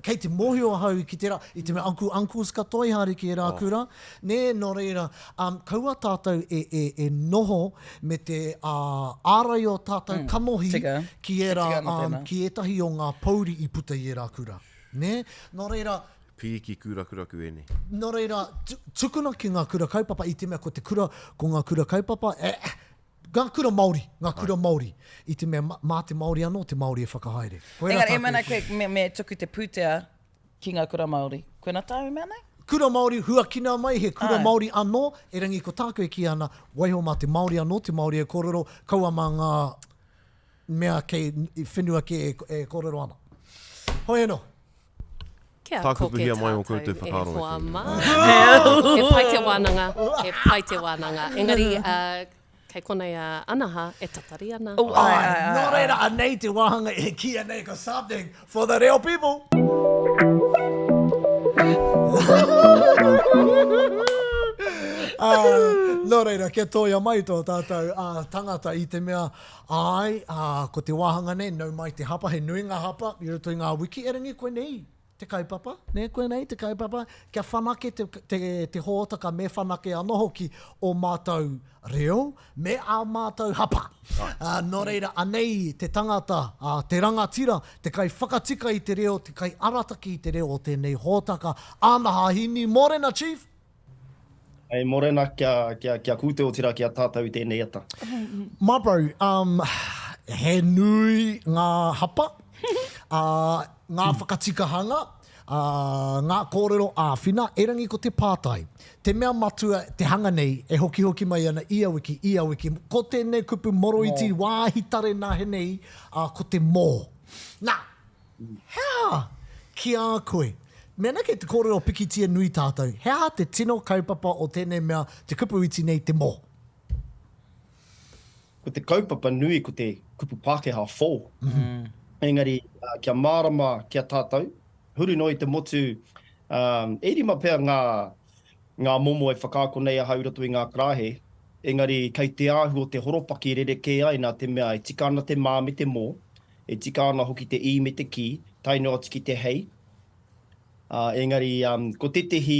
Kei te mōhio ahau ki tērā, i te mea uncle, uncles katoa i haere ki ērā kura, nē, nō reira, um, kaua tātou e, e, e noho me te uh, ārai o tātou kanohi tika. ki ērā, Tika ana um, tēnā. ki ētahi o ngā pouri i puta i ērā kura, nē? Nō reira, Pīki kūrakuraku ēnei. Nō reira, tu, tukuna ki ngā kura kaupapa i te mea ko te kura, ko ngā kura kaupapa, e, Ngā kura Māori, ngā kura Māori, i te mea mā te Māori anō te Māori e whakahaere. Koirā Engari, e tāku mea nei e koe, me, me tuku te pūtea ki ngā kura Māori. Koina tāu e mea nei? Kura Māori, huakina mai he kura Āe. Māori anō, erangi ko tāku e kī ana, waiho mā te Māori anō te Māori e kōrero, kaua mā ngā mea kei whenua kē e, e kōrero ana. Hoi anō. Kia Tākupuhia koke mai ō tātou koutou e whakaaro e hoa tēnei. mā. He pai te wānanga, he pai te wānanga. Engari, uh, kei konei a Anaha e tatari ana. Oh, ai, ai, ai, Nō reira, anei te wāhanga e kīia nei ko something for the real people. Uh, nō reira, kia tōia mai tō tātou uh, tangata i te mea, ai, uh, ko te wāhanga nei, nau mai te hapa, he nui ngā hapa i roto i ngā wiki, erangi koinei. te kaupapa, nē, koinei te kaupapa, kia whanake te, te, te hōtaka me whanake anō hoki ō mātou reo me ā mātou hapa. Ā, nō reira, anei te tangata, ā, te rangatira, te kaiwhakatika i te reo, te kaiarataki i te reo o tēnei hōtaka, Āna Hahini, Mōrena Chief! Hei morena kia, kia, kia koutou otira ki a tātou i tēnei ata. My bro, um, he nui ngā hapa, uh, ngā whakatikahanga, uh, ngā kōrero āwhina, erangi ko te pātai, te mea matua, te hanga nei, e hokihoki mai ana ia wiki, ia wiki, ko tēnei kupu moroiti wāhi tare nahe nei, uh, ko te mō. Nā, He aha ki a koe? Mēnā kei te kōrero pikitia nui tātou, he aha te tino kaupapa o tēnei mea, te kupu iti nei, te mō? Ko te kaupapa nui ko te kupu Pākehā for. Engari kia mārama ki a tātou, huri noa i te motu, e rima pea ngā, ngā momo e whakaako nei ahau i roto i ngā karaehe, engari kei te āhua o te horopaki rerekē ai nā te mea e tika ana te mā me te mō, E tika ana hoki te i me te ki, tae noa atu ki te hei. Ā, engari, ko tētehi,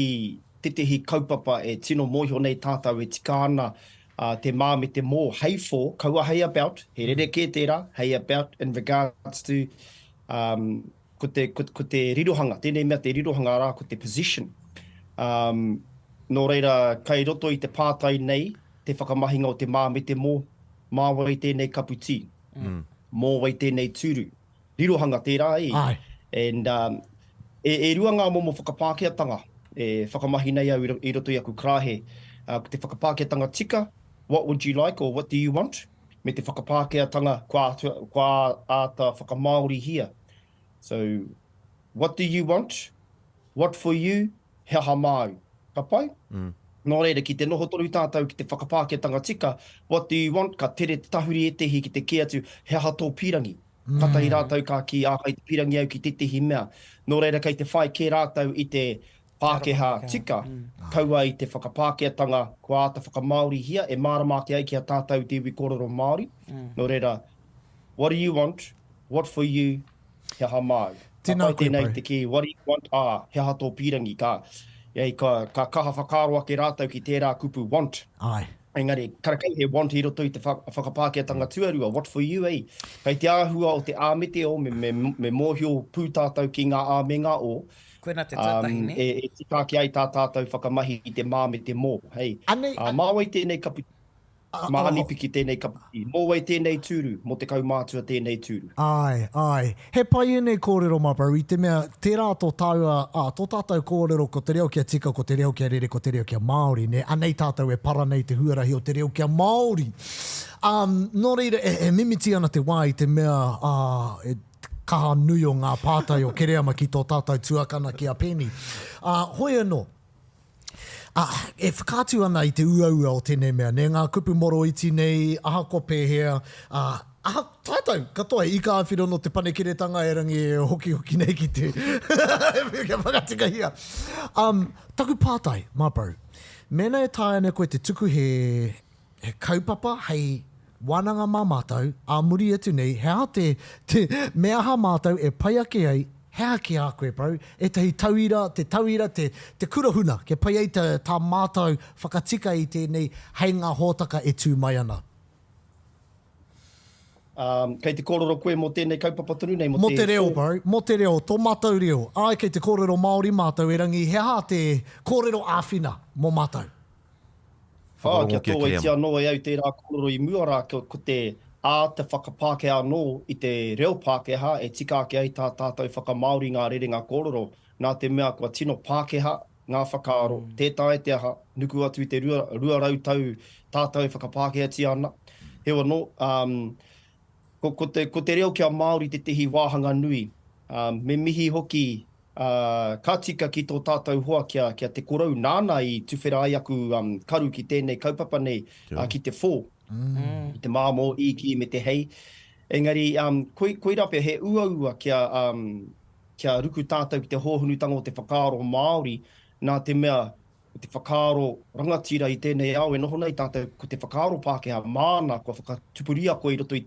tētehi kaupapa e tino mōhio nei tātou e tika ana, ā, te mā me te mō hei for, kaua hei about, he rerekē tērā, hei about in regards to, ā, ko te, ko, ko te rirohanga, tēnei mea te rirohanga, arā, ko te possession. Ā, nō reira, kei roto i te pātai nei te whakamahinga o te mā me te mō, mā wai tēnei kapu tī? Mō wai tēnei tūru? Rirohanga tērā e. Āe. And um, e, e rua ngā momo whakapākehātanga e whakamahi nei au i roto i aku karāhe. Uh, ko te whakapākehātanga tika, what would you like or what do you want? Me te whakapākehātanga kua, kua āta whakamāorihia. So, what do you want? What for you? He aha māu? Ka pai? Mm. Nō reira, ki te noho tonu tātou ki te whakapākehātanga tika, what do you want? Ka tere te tahuri ētehi ki te kī atu, he aha tō pīrangi? Mm. Katahi rātou ka kī, ā, kei te pīrangi au ki tētehi mea. Nō reira, kei te whai kē rātou i te Pākehā tika, mm. kaua i te whakapākehātanga kua āta whakamāorihia e mārama ake ai ki a tātou te iwi kōrero Māori. Mm. Nō reira, what do you want? What for you? He aha māu? Ka Tēnā pai koe, tēnei bro. te kī, what do you want? Ā, he aha tō pīrangi? Ka, ei, ka, ka kaha whakaaro ake rātou ki tērā kupu want. Āe. Engari, karekau he want i roto i te wha, whakapākehātanga tuarua, what for you, ei? Kei te āhua o te ā me te o, me, me, me mōhio pū tātou ki ngā ā me ngā o. Koina te tuatahi, Um, nē? e, e tika ake ai tā tātou whakamahi i te mā me te mō, hei. Anei, Ā, mā wai tēnei kapu Mā Anipiki tēnei kapiti. Mō wai tēnei tūru? Mō te kaumātua tēnei tūru. Āe, āe. He pai ēnei kōrero my bro, i te mea, tērā tō tāua, ā, tō tātou kōrero ko te reo kia tika, ko te reo kia rere, ko te reo kia Māori, nē, anei tātou e para nei te huarahi o te reo kia Māori. Ā, nō reira, e, e mimiti ana te wā i te mea, ā, e kaha nui o ngā pātai o Kereama ki tō tātou tuakana ki a Penny. Ā, hoi anō, Ā, e whakaatu ana i te uaua o tēnei mea, nē, ngā kupu moroiti nei, ahakoa pēhea, ā, aha, tātou katoa, i ka āwhiro nō te panekiretanga erangi e hokihoki nei ki te, kia whakatikahia. Um, taku pātai, my bro, mēnā e taea ana koe te tuku he, he kaupapa hei wānanga mā mātou, ā muri atu nei, he aha te, te, me aha mātou e pai ake ai, he aha ki a koe bro, ētahi tauira, te tauira, te, te kura huna, kia pai ai te, tā mātou whakatika i tēnei hei ngā hōtaka e tū mai ana. Um, kei te kōrero koe mō tēnei kaupapa tonu nei, mō Mō te te reo, bro, mō te reo, tō mātou reo. Āe, kei te kōrero Māori mātou, erangi he aha te kōrero āwhina mō mātou? Ā, kia Whakarongo ki a tōaitia Kereama. anō e au tērā kōrero i mua rā, ko, ko te āta whakapākehā anō i te reo Pākehā e tika ake ai tā tātou whakamāori ngā rerenga kōrero, nā te mea kua tino Pākehā ngā whakaaro, tē taea te aha, nuku atu i te 200 tau tātou e whakapākehātia ana. Heoi anō, ā, ko, ko te, ko te reo kia Māori tētehi wāhanga nui. Ā, me mihi hoki Ā, ka tika ki tō tātou hoa ki a, ki a Te Korou, nāna i tuwhera ai aku karu ki tēnei kaupapa nei, ā, ki te fō, ki te māmō, īkī me te hei. Engari, koi, koirā pea, he uaua kia, kia ruku tātou ki te hōhonutanga o te whakaaro Māori, nā te mea, ko te whakaaro rangatira i tēnei ao e noho nei tātou, ko te whakaaro Pākehā māna kua whakatupuria koe i roto i,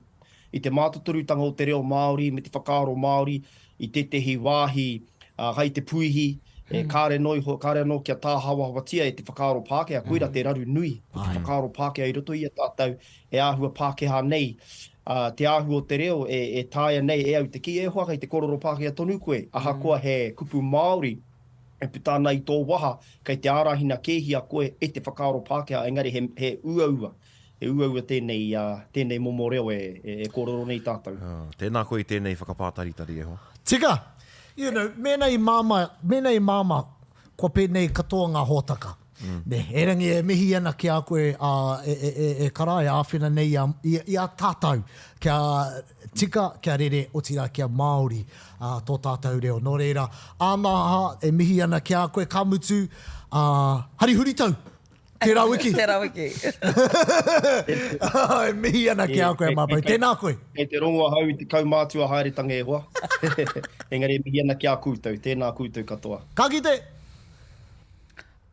i te mātotorutanga o te reo Māori me te whakaaro Māori i tētehi wāhi ā, hai te puihi, e kāre noa iho, kāre anō kia tāhawahawatia e te whakaaro Pākehā, koira te raru nui, ko te whakaaro Pākehā i roto i a tātou e āhua Pākehā nei, ā, te āhua o te reo e, e taea nei e au te kī, e hoa kei te kōrero Pākehā tonu koe, ahakoa he kupu Māori e puta ana i tō waha, kei te ārahina kēhia koe e te whakaaro Pākehā, engari he, he uaua, he uaua tēnei, ā, tēnei momo reo e, e, e kōrero nei tātou. Tēnā koe i tēnei whakapātaritari e hoa. Tika! You know, mēnā i māmā, mēnā i māmā, kua pēnei katoa ngā hōtaka. Nē, erangi e mihi ana ki a koe, ā, e, e, e, e kara, e āwhina nei i a, i, i a tātou kia tika, kia rere, otirā kia Māori, ā, tō tātou reo. Nō reira, āna aha, e mihi ana ki a koe, ka mutu, ā, hari huritau! Tērā wiki! Tērā wiki. E mihi ana ki a koe, Māpau. Tēnā koe! Kei te rongo ahau i te kaumātua haeretanga e hoa. Engari e mihi ana ki a koutou. Tēnā koutou katoa. Ka kite!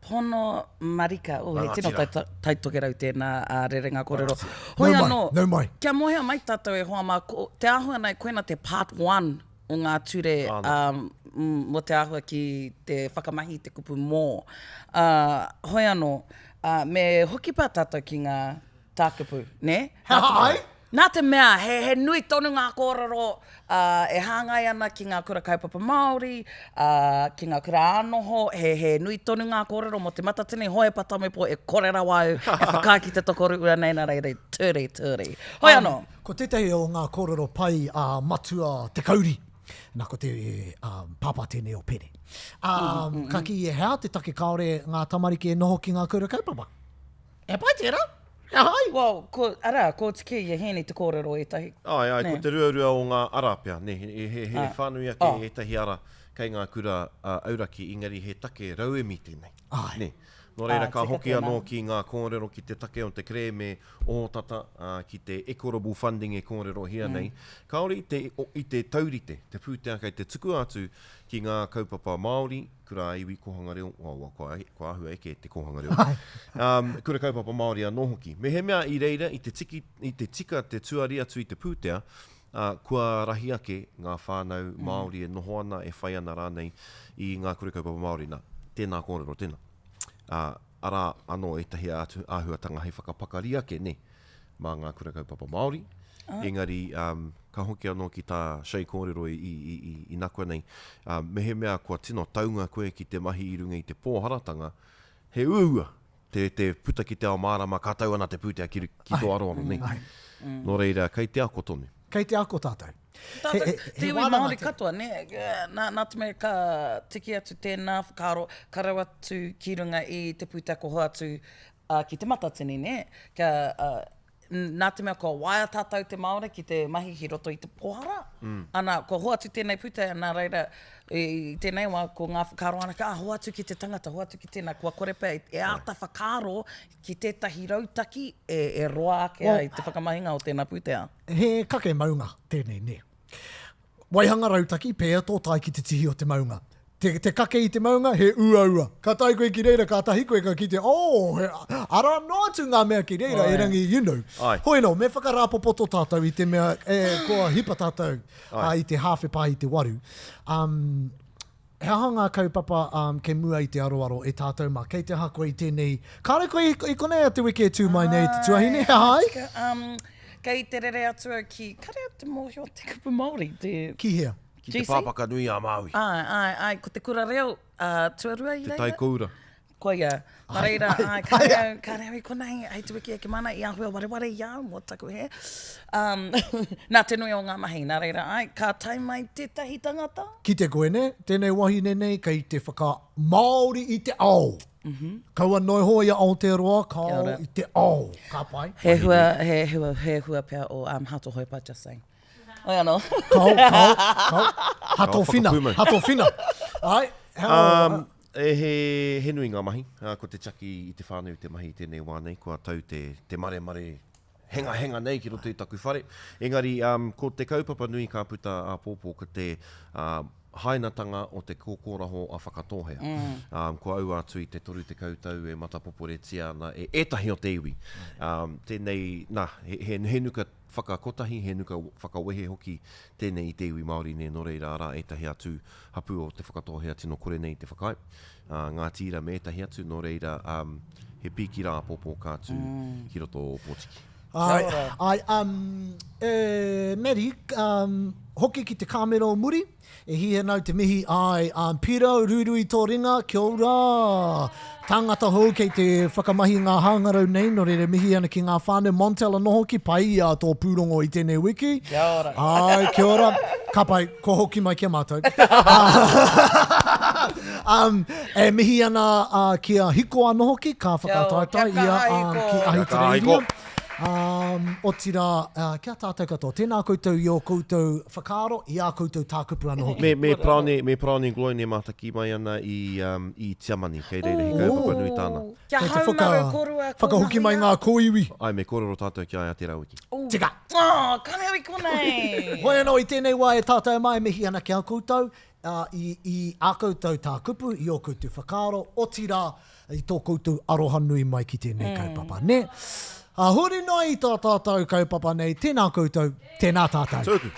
Pono marika. Oh, he tino tai tokerau tēnā rerenga kōrero. Hoi anō, nau mai. Kia mōhio mai tātou e hoa mā, ko te āhua nei koina te part one o ngā ture mō te āhua ki te whakamahi i te kupu mō. Hoi anō, me hoki pea tātou ki ngā tākupu, nē? He aha ai? Nā te mea, he, he nui tonu ngā kōrero e hāngai ana ki ngā kura kaupapa Māori, ki ngā kura ā-noho, he, he nui tonu ngā kōrero mō Te Matatini, Hohepa Tamepo, e kore rawa au e whakaae ki te tokorua nei, nā reira, turi, turi. Hoi anō. Ko tētahi o ngā kōrero pai a Matua Te Kauri, nā ko te pāpā tēnei o Pere, ka kī he aha te take kāore ngā tamariki e noho ki ngā kura kaupapa? He pai tērā? He aha ai? Well, ko, arā, ko oti kē i a Hēni te kōrero ētahi. Āe, āe, ko te ruarua o ngā ara pea, nē, he, he, he whānui ake ētahi ara kei ngā kura auraki, engari he take rauemi tēnei. Āe. Nē. Nō reira, ka hoki anō ki ngā kōrero ki te take o te kerēme ohotata, ā, ki te equitable funding e kōrerohia nei. Kāore i te, i te taurite te pūtea kei te tukua atu ki ngā kaupapa Māori, kura ā-iwi, kōhanga reo, well, kua, kua āhua eke te kōhanga reo, um, kura kaupapa Māori anō hoki. Mehemea i reira, i te, tiki, i te tika te tuari atu i te pūtea, ā, kua rahi ake ngā whānau Māori e noho ana, e whai ana rānei i ngā kura kaupapa Māori. Nā, tēnā kōrero, tēnā. Ā, arā anō ētahi atu āhuatanga hei whakapakari ake, nē, mā ngā kura kaupapa Māori. Engari, um, ka hoki anō ki tā Shay kōrero i, i, i, i, inakuanei, um, mehemea kua tino taunga koe ki te mahi i runga i te pōharatanga, he uaua te, te puta ki te ao mārama ka tau ana te pūtea ki, ki tō aroaro, nē. Nō reira, kei te ako tonu. Kei te ako tātou. Tātou, te iwi Māori katoa, nē, nā, nā te mea ka tiki atu tēnā whakaaro, ka rau atu ki runga i te pūtea ko hoatu ki Te Matatini, nē, kia, nā te mea kua waia tātou te Māori ki te mahi ki roto i te pōhara, ana, kua hoatu tēnei pūtea, nā reira, i tēnei wā, ko ngā whakaaro anake, ah, hoatu ki te tangata, hoatu ki tēnā, kua kore pea e āta whakaaro ki tētahi rautaki e, e roa ake ai te whakamahinga o tēnā pūtea. He kake maunga tēnei, nē. Waihanga rautaki, pēhea tō tae ki te tihi o te maunga? Te, te kake i te maunga, he uaua. Ka tae koe ki reira, kātahi koe ka kite, oh, he, arā noa atu ngā mea ki reira, erangi, you know. Ai. Hoi anō, me whakarāpopoto tātou i te mea, e, kua hipa tātou ā, i te hāwhe pā i te waru. Um, he aha ngā kaupapa um, kei mua i te aroaro e tātou mā? Kei te aha koe i tēnei? Kāre koe i, i konei a te wiki e tū mai nei te tuahine, he aha ai? Tika, um, kei te rere atu au ki, kare au te mōhio te kupu Māori, te... Ki hea? Ki te GC? Pāpaka nui a Māui. Āe, āe, āe, ko te kura reo uh, tuarua i Te reira. Tai Koura. Koia. Nā reira, āe, kāre au, kāre au i konei, hei te wiki eke mana, i āhua wareware i a au mō taku hē. Um, nā te nui o ngā mahi, nā reira, āe, ka tae mai tētahi tangata. Kite koe, nē? Tēnei wahine nei kei te whakamāori i te ao. Mm -hmm. Kaua noa iho i a Aotearoa, kao i te ao. Ka pai. He hua, he hua, he hua pea o um, Hato Hoepa, just saying. Oi anō. Kao, kao, kao. Hato Whina, Hato Whina. Ai, hea, um, E, he, he nui ngā mahi. Ā, ko te tiaki i te whānau te mahi i tēnei wā nei, kua tau te, te maremare hengahenga nei ki roto i taku whare. Engari, um, ko te kaupapa nui ka puta āpōpō ko te uh, hainatanga o te kōkōraho a Whakatōhea. Mm. Um, kua aua atu i te 30 tau e matapoporetia ana e ētahi o te iwi. Um, tēnei, nā, he, he, he nuka. whakakotahi, he nuka whakawehe hoki tēnei i te iwi Māori nē, nō reira arā ētahi atu hapū o Te Whakatōhea tino kore nei te whakaae, ā, Ngāti Ira me ētahi atu, nō reira, ā, he pīki rā āpōpō ka tū ki roto o Ōpōtiki. Āe, āe, um, e, Maddie, um, hoki ki te kāmera o muri. E hia nau te mihi, āe, um, Piro, ruirui tō ringa, kia ora! Tāngata hou kei te whakamahi ngā hāngarau nei, nō reira mihi ana ki ngā whānau, Montel anō hoki, pai ia tō pūrongo i tēnei wiki. Kia ora. Āe, kia ora. Ka pai, kua hoki mai ki a mātou. um, e mihi ana uh, ki a Hiko anō hoki, ka whakataetae ia um, ki Ahitereiria. Um, otirā, uh, ki a tātou katoa, tēnā koutou i ō koutou whakaaro, i ā koutou tākupu anō hoki. Me, me Parani, me Parani Gloyne e mātaki mai ana i, um, i Tiamani, kei reira he kaupapa nui tāna. Kia Kei te haumaru whaka, korua ko whakahoki mai Mahuia. ngā kōiwi. Ai, me kōrero tātou ki a ia tērā wiki. Tika. Oh, ka reo i konei! Hoi anō i tēnei wā e tātou mā e mihi ana ki a koutou, uh, i, i ā koutou tākupu, i ō koutou whakaaro, otirā, i tō koutou aroha nui mai ki tēnei kaupapa, nē? Ā, huri noa i tā tātou kaupapa nei, tēnā koutou, tēnā tātou. Tūku.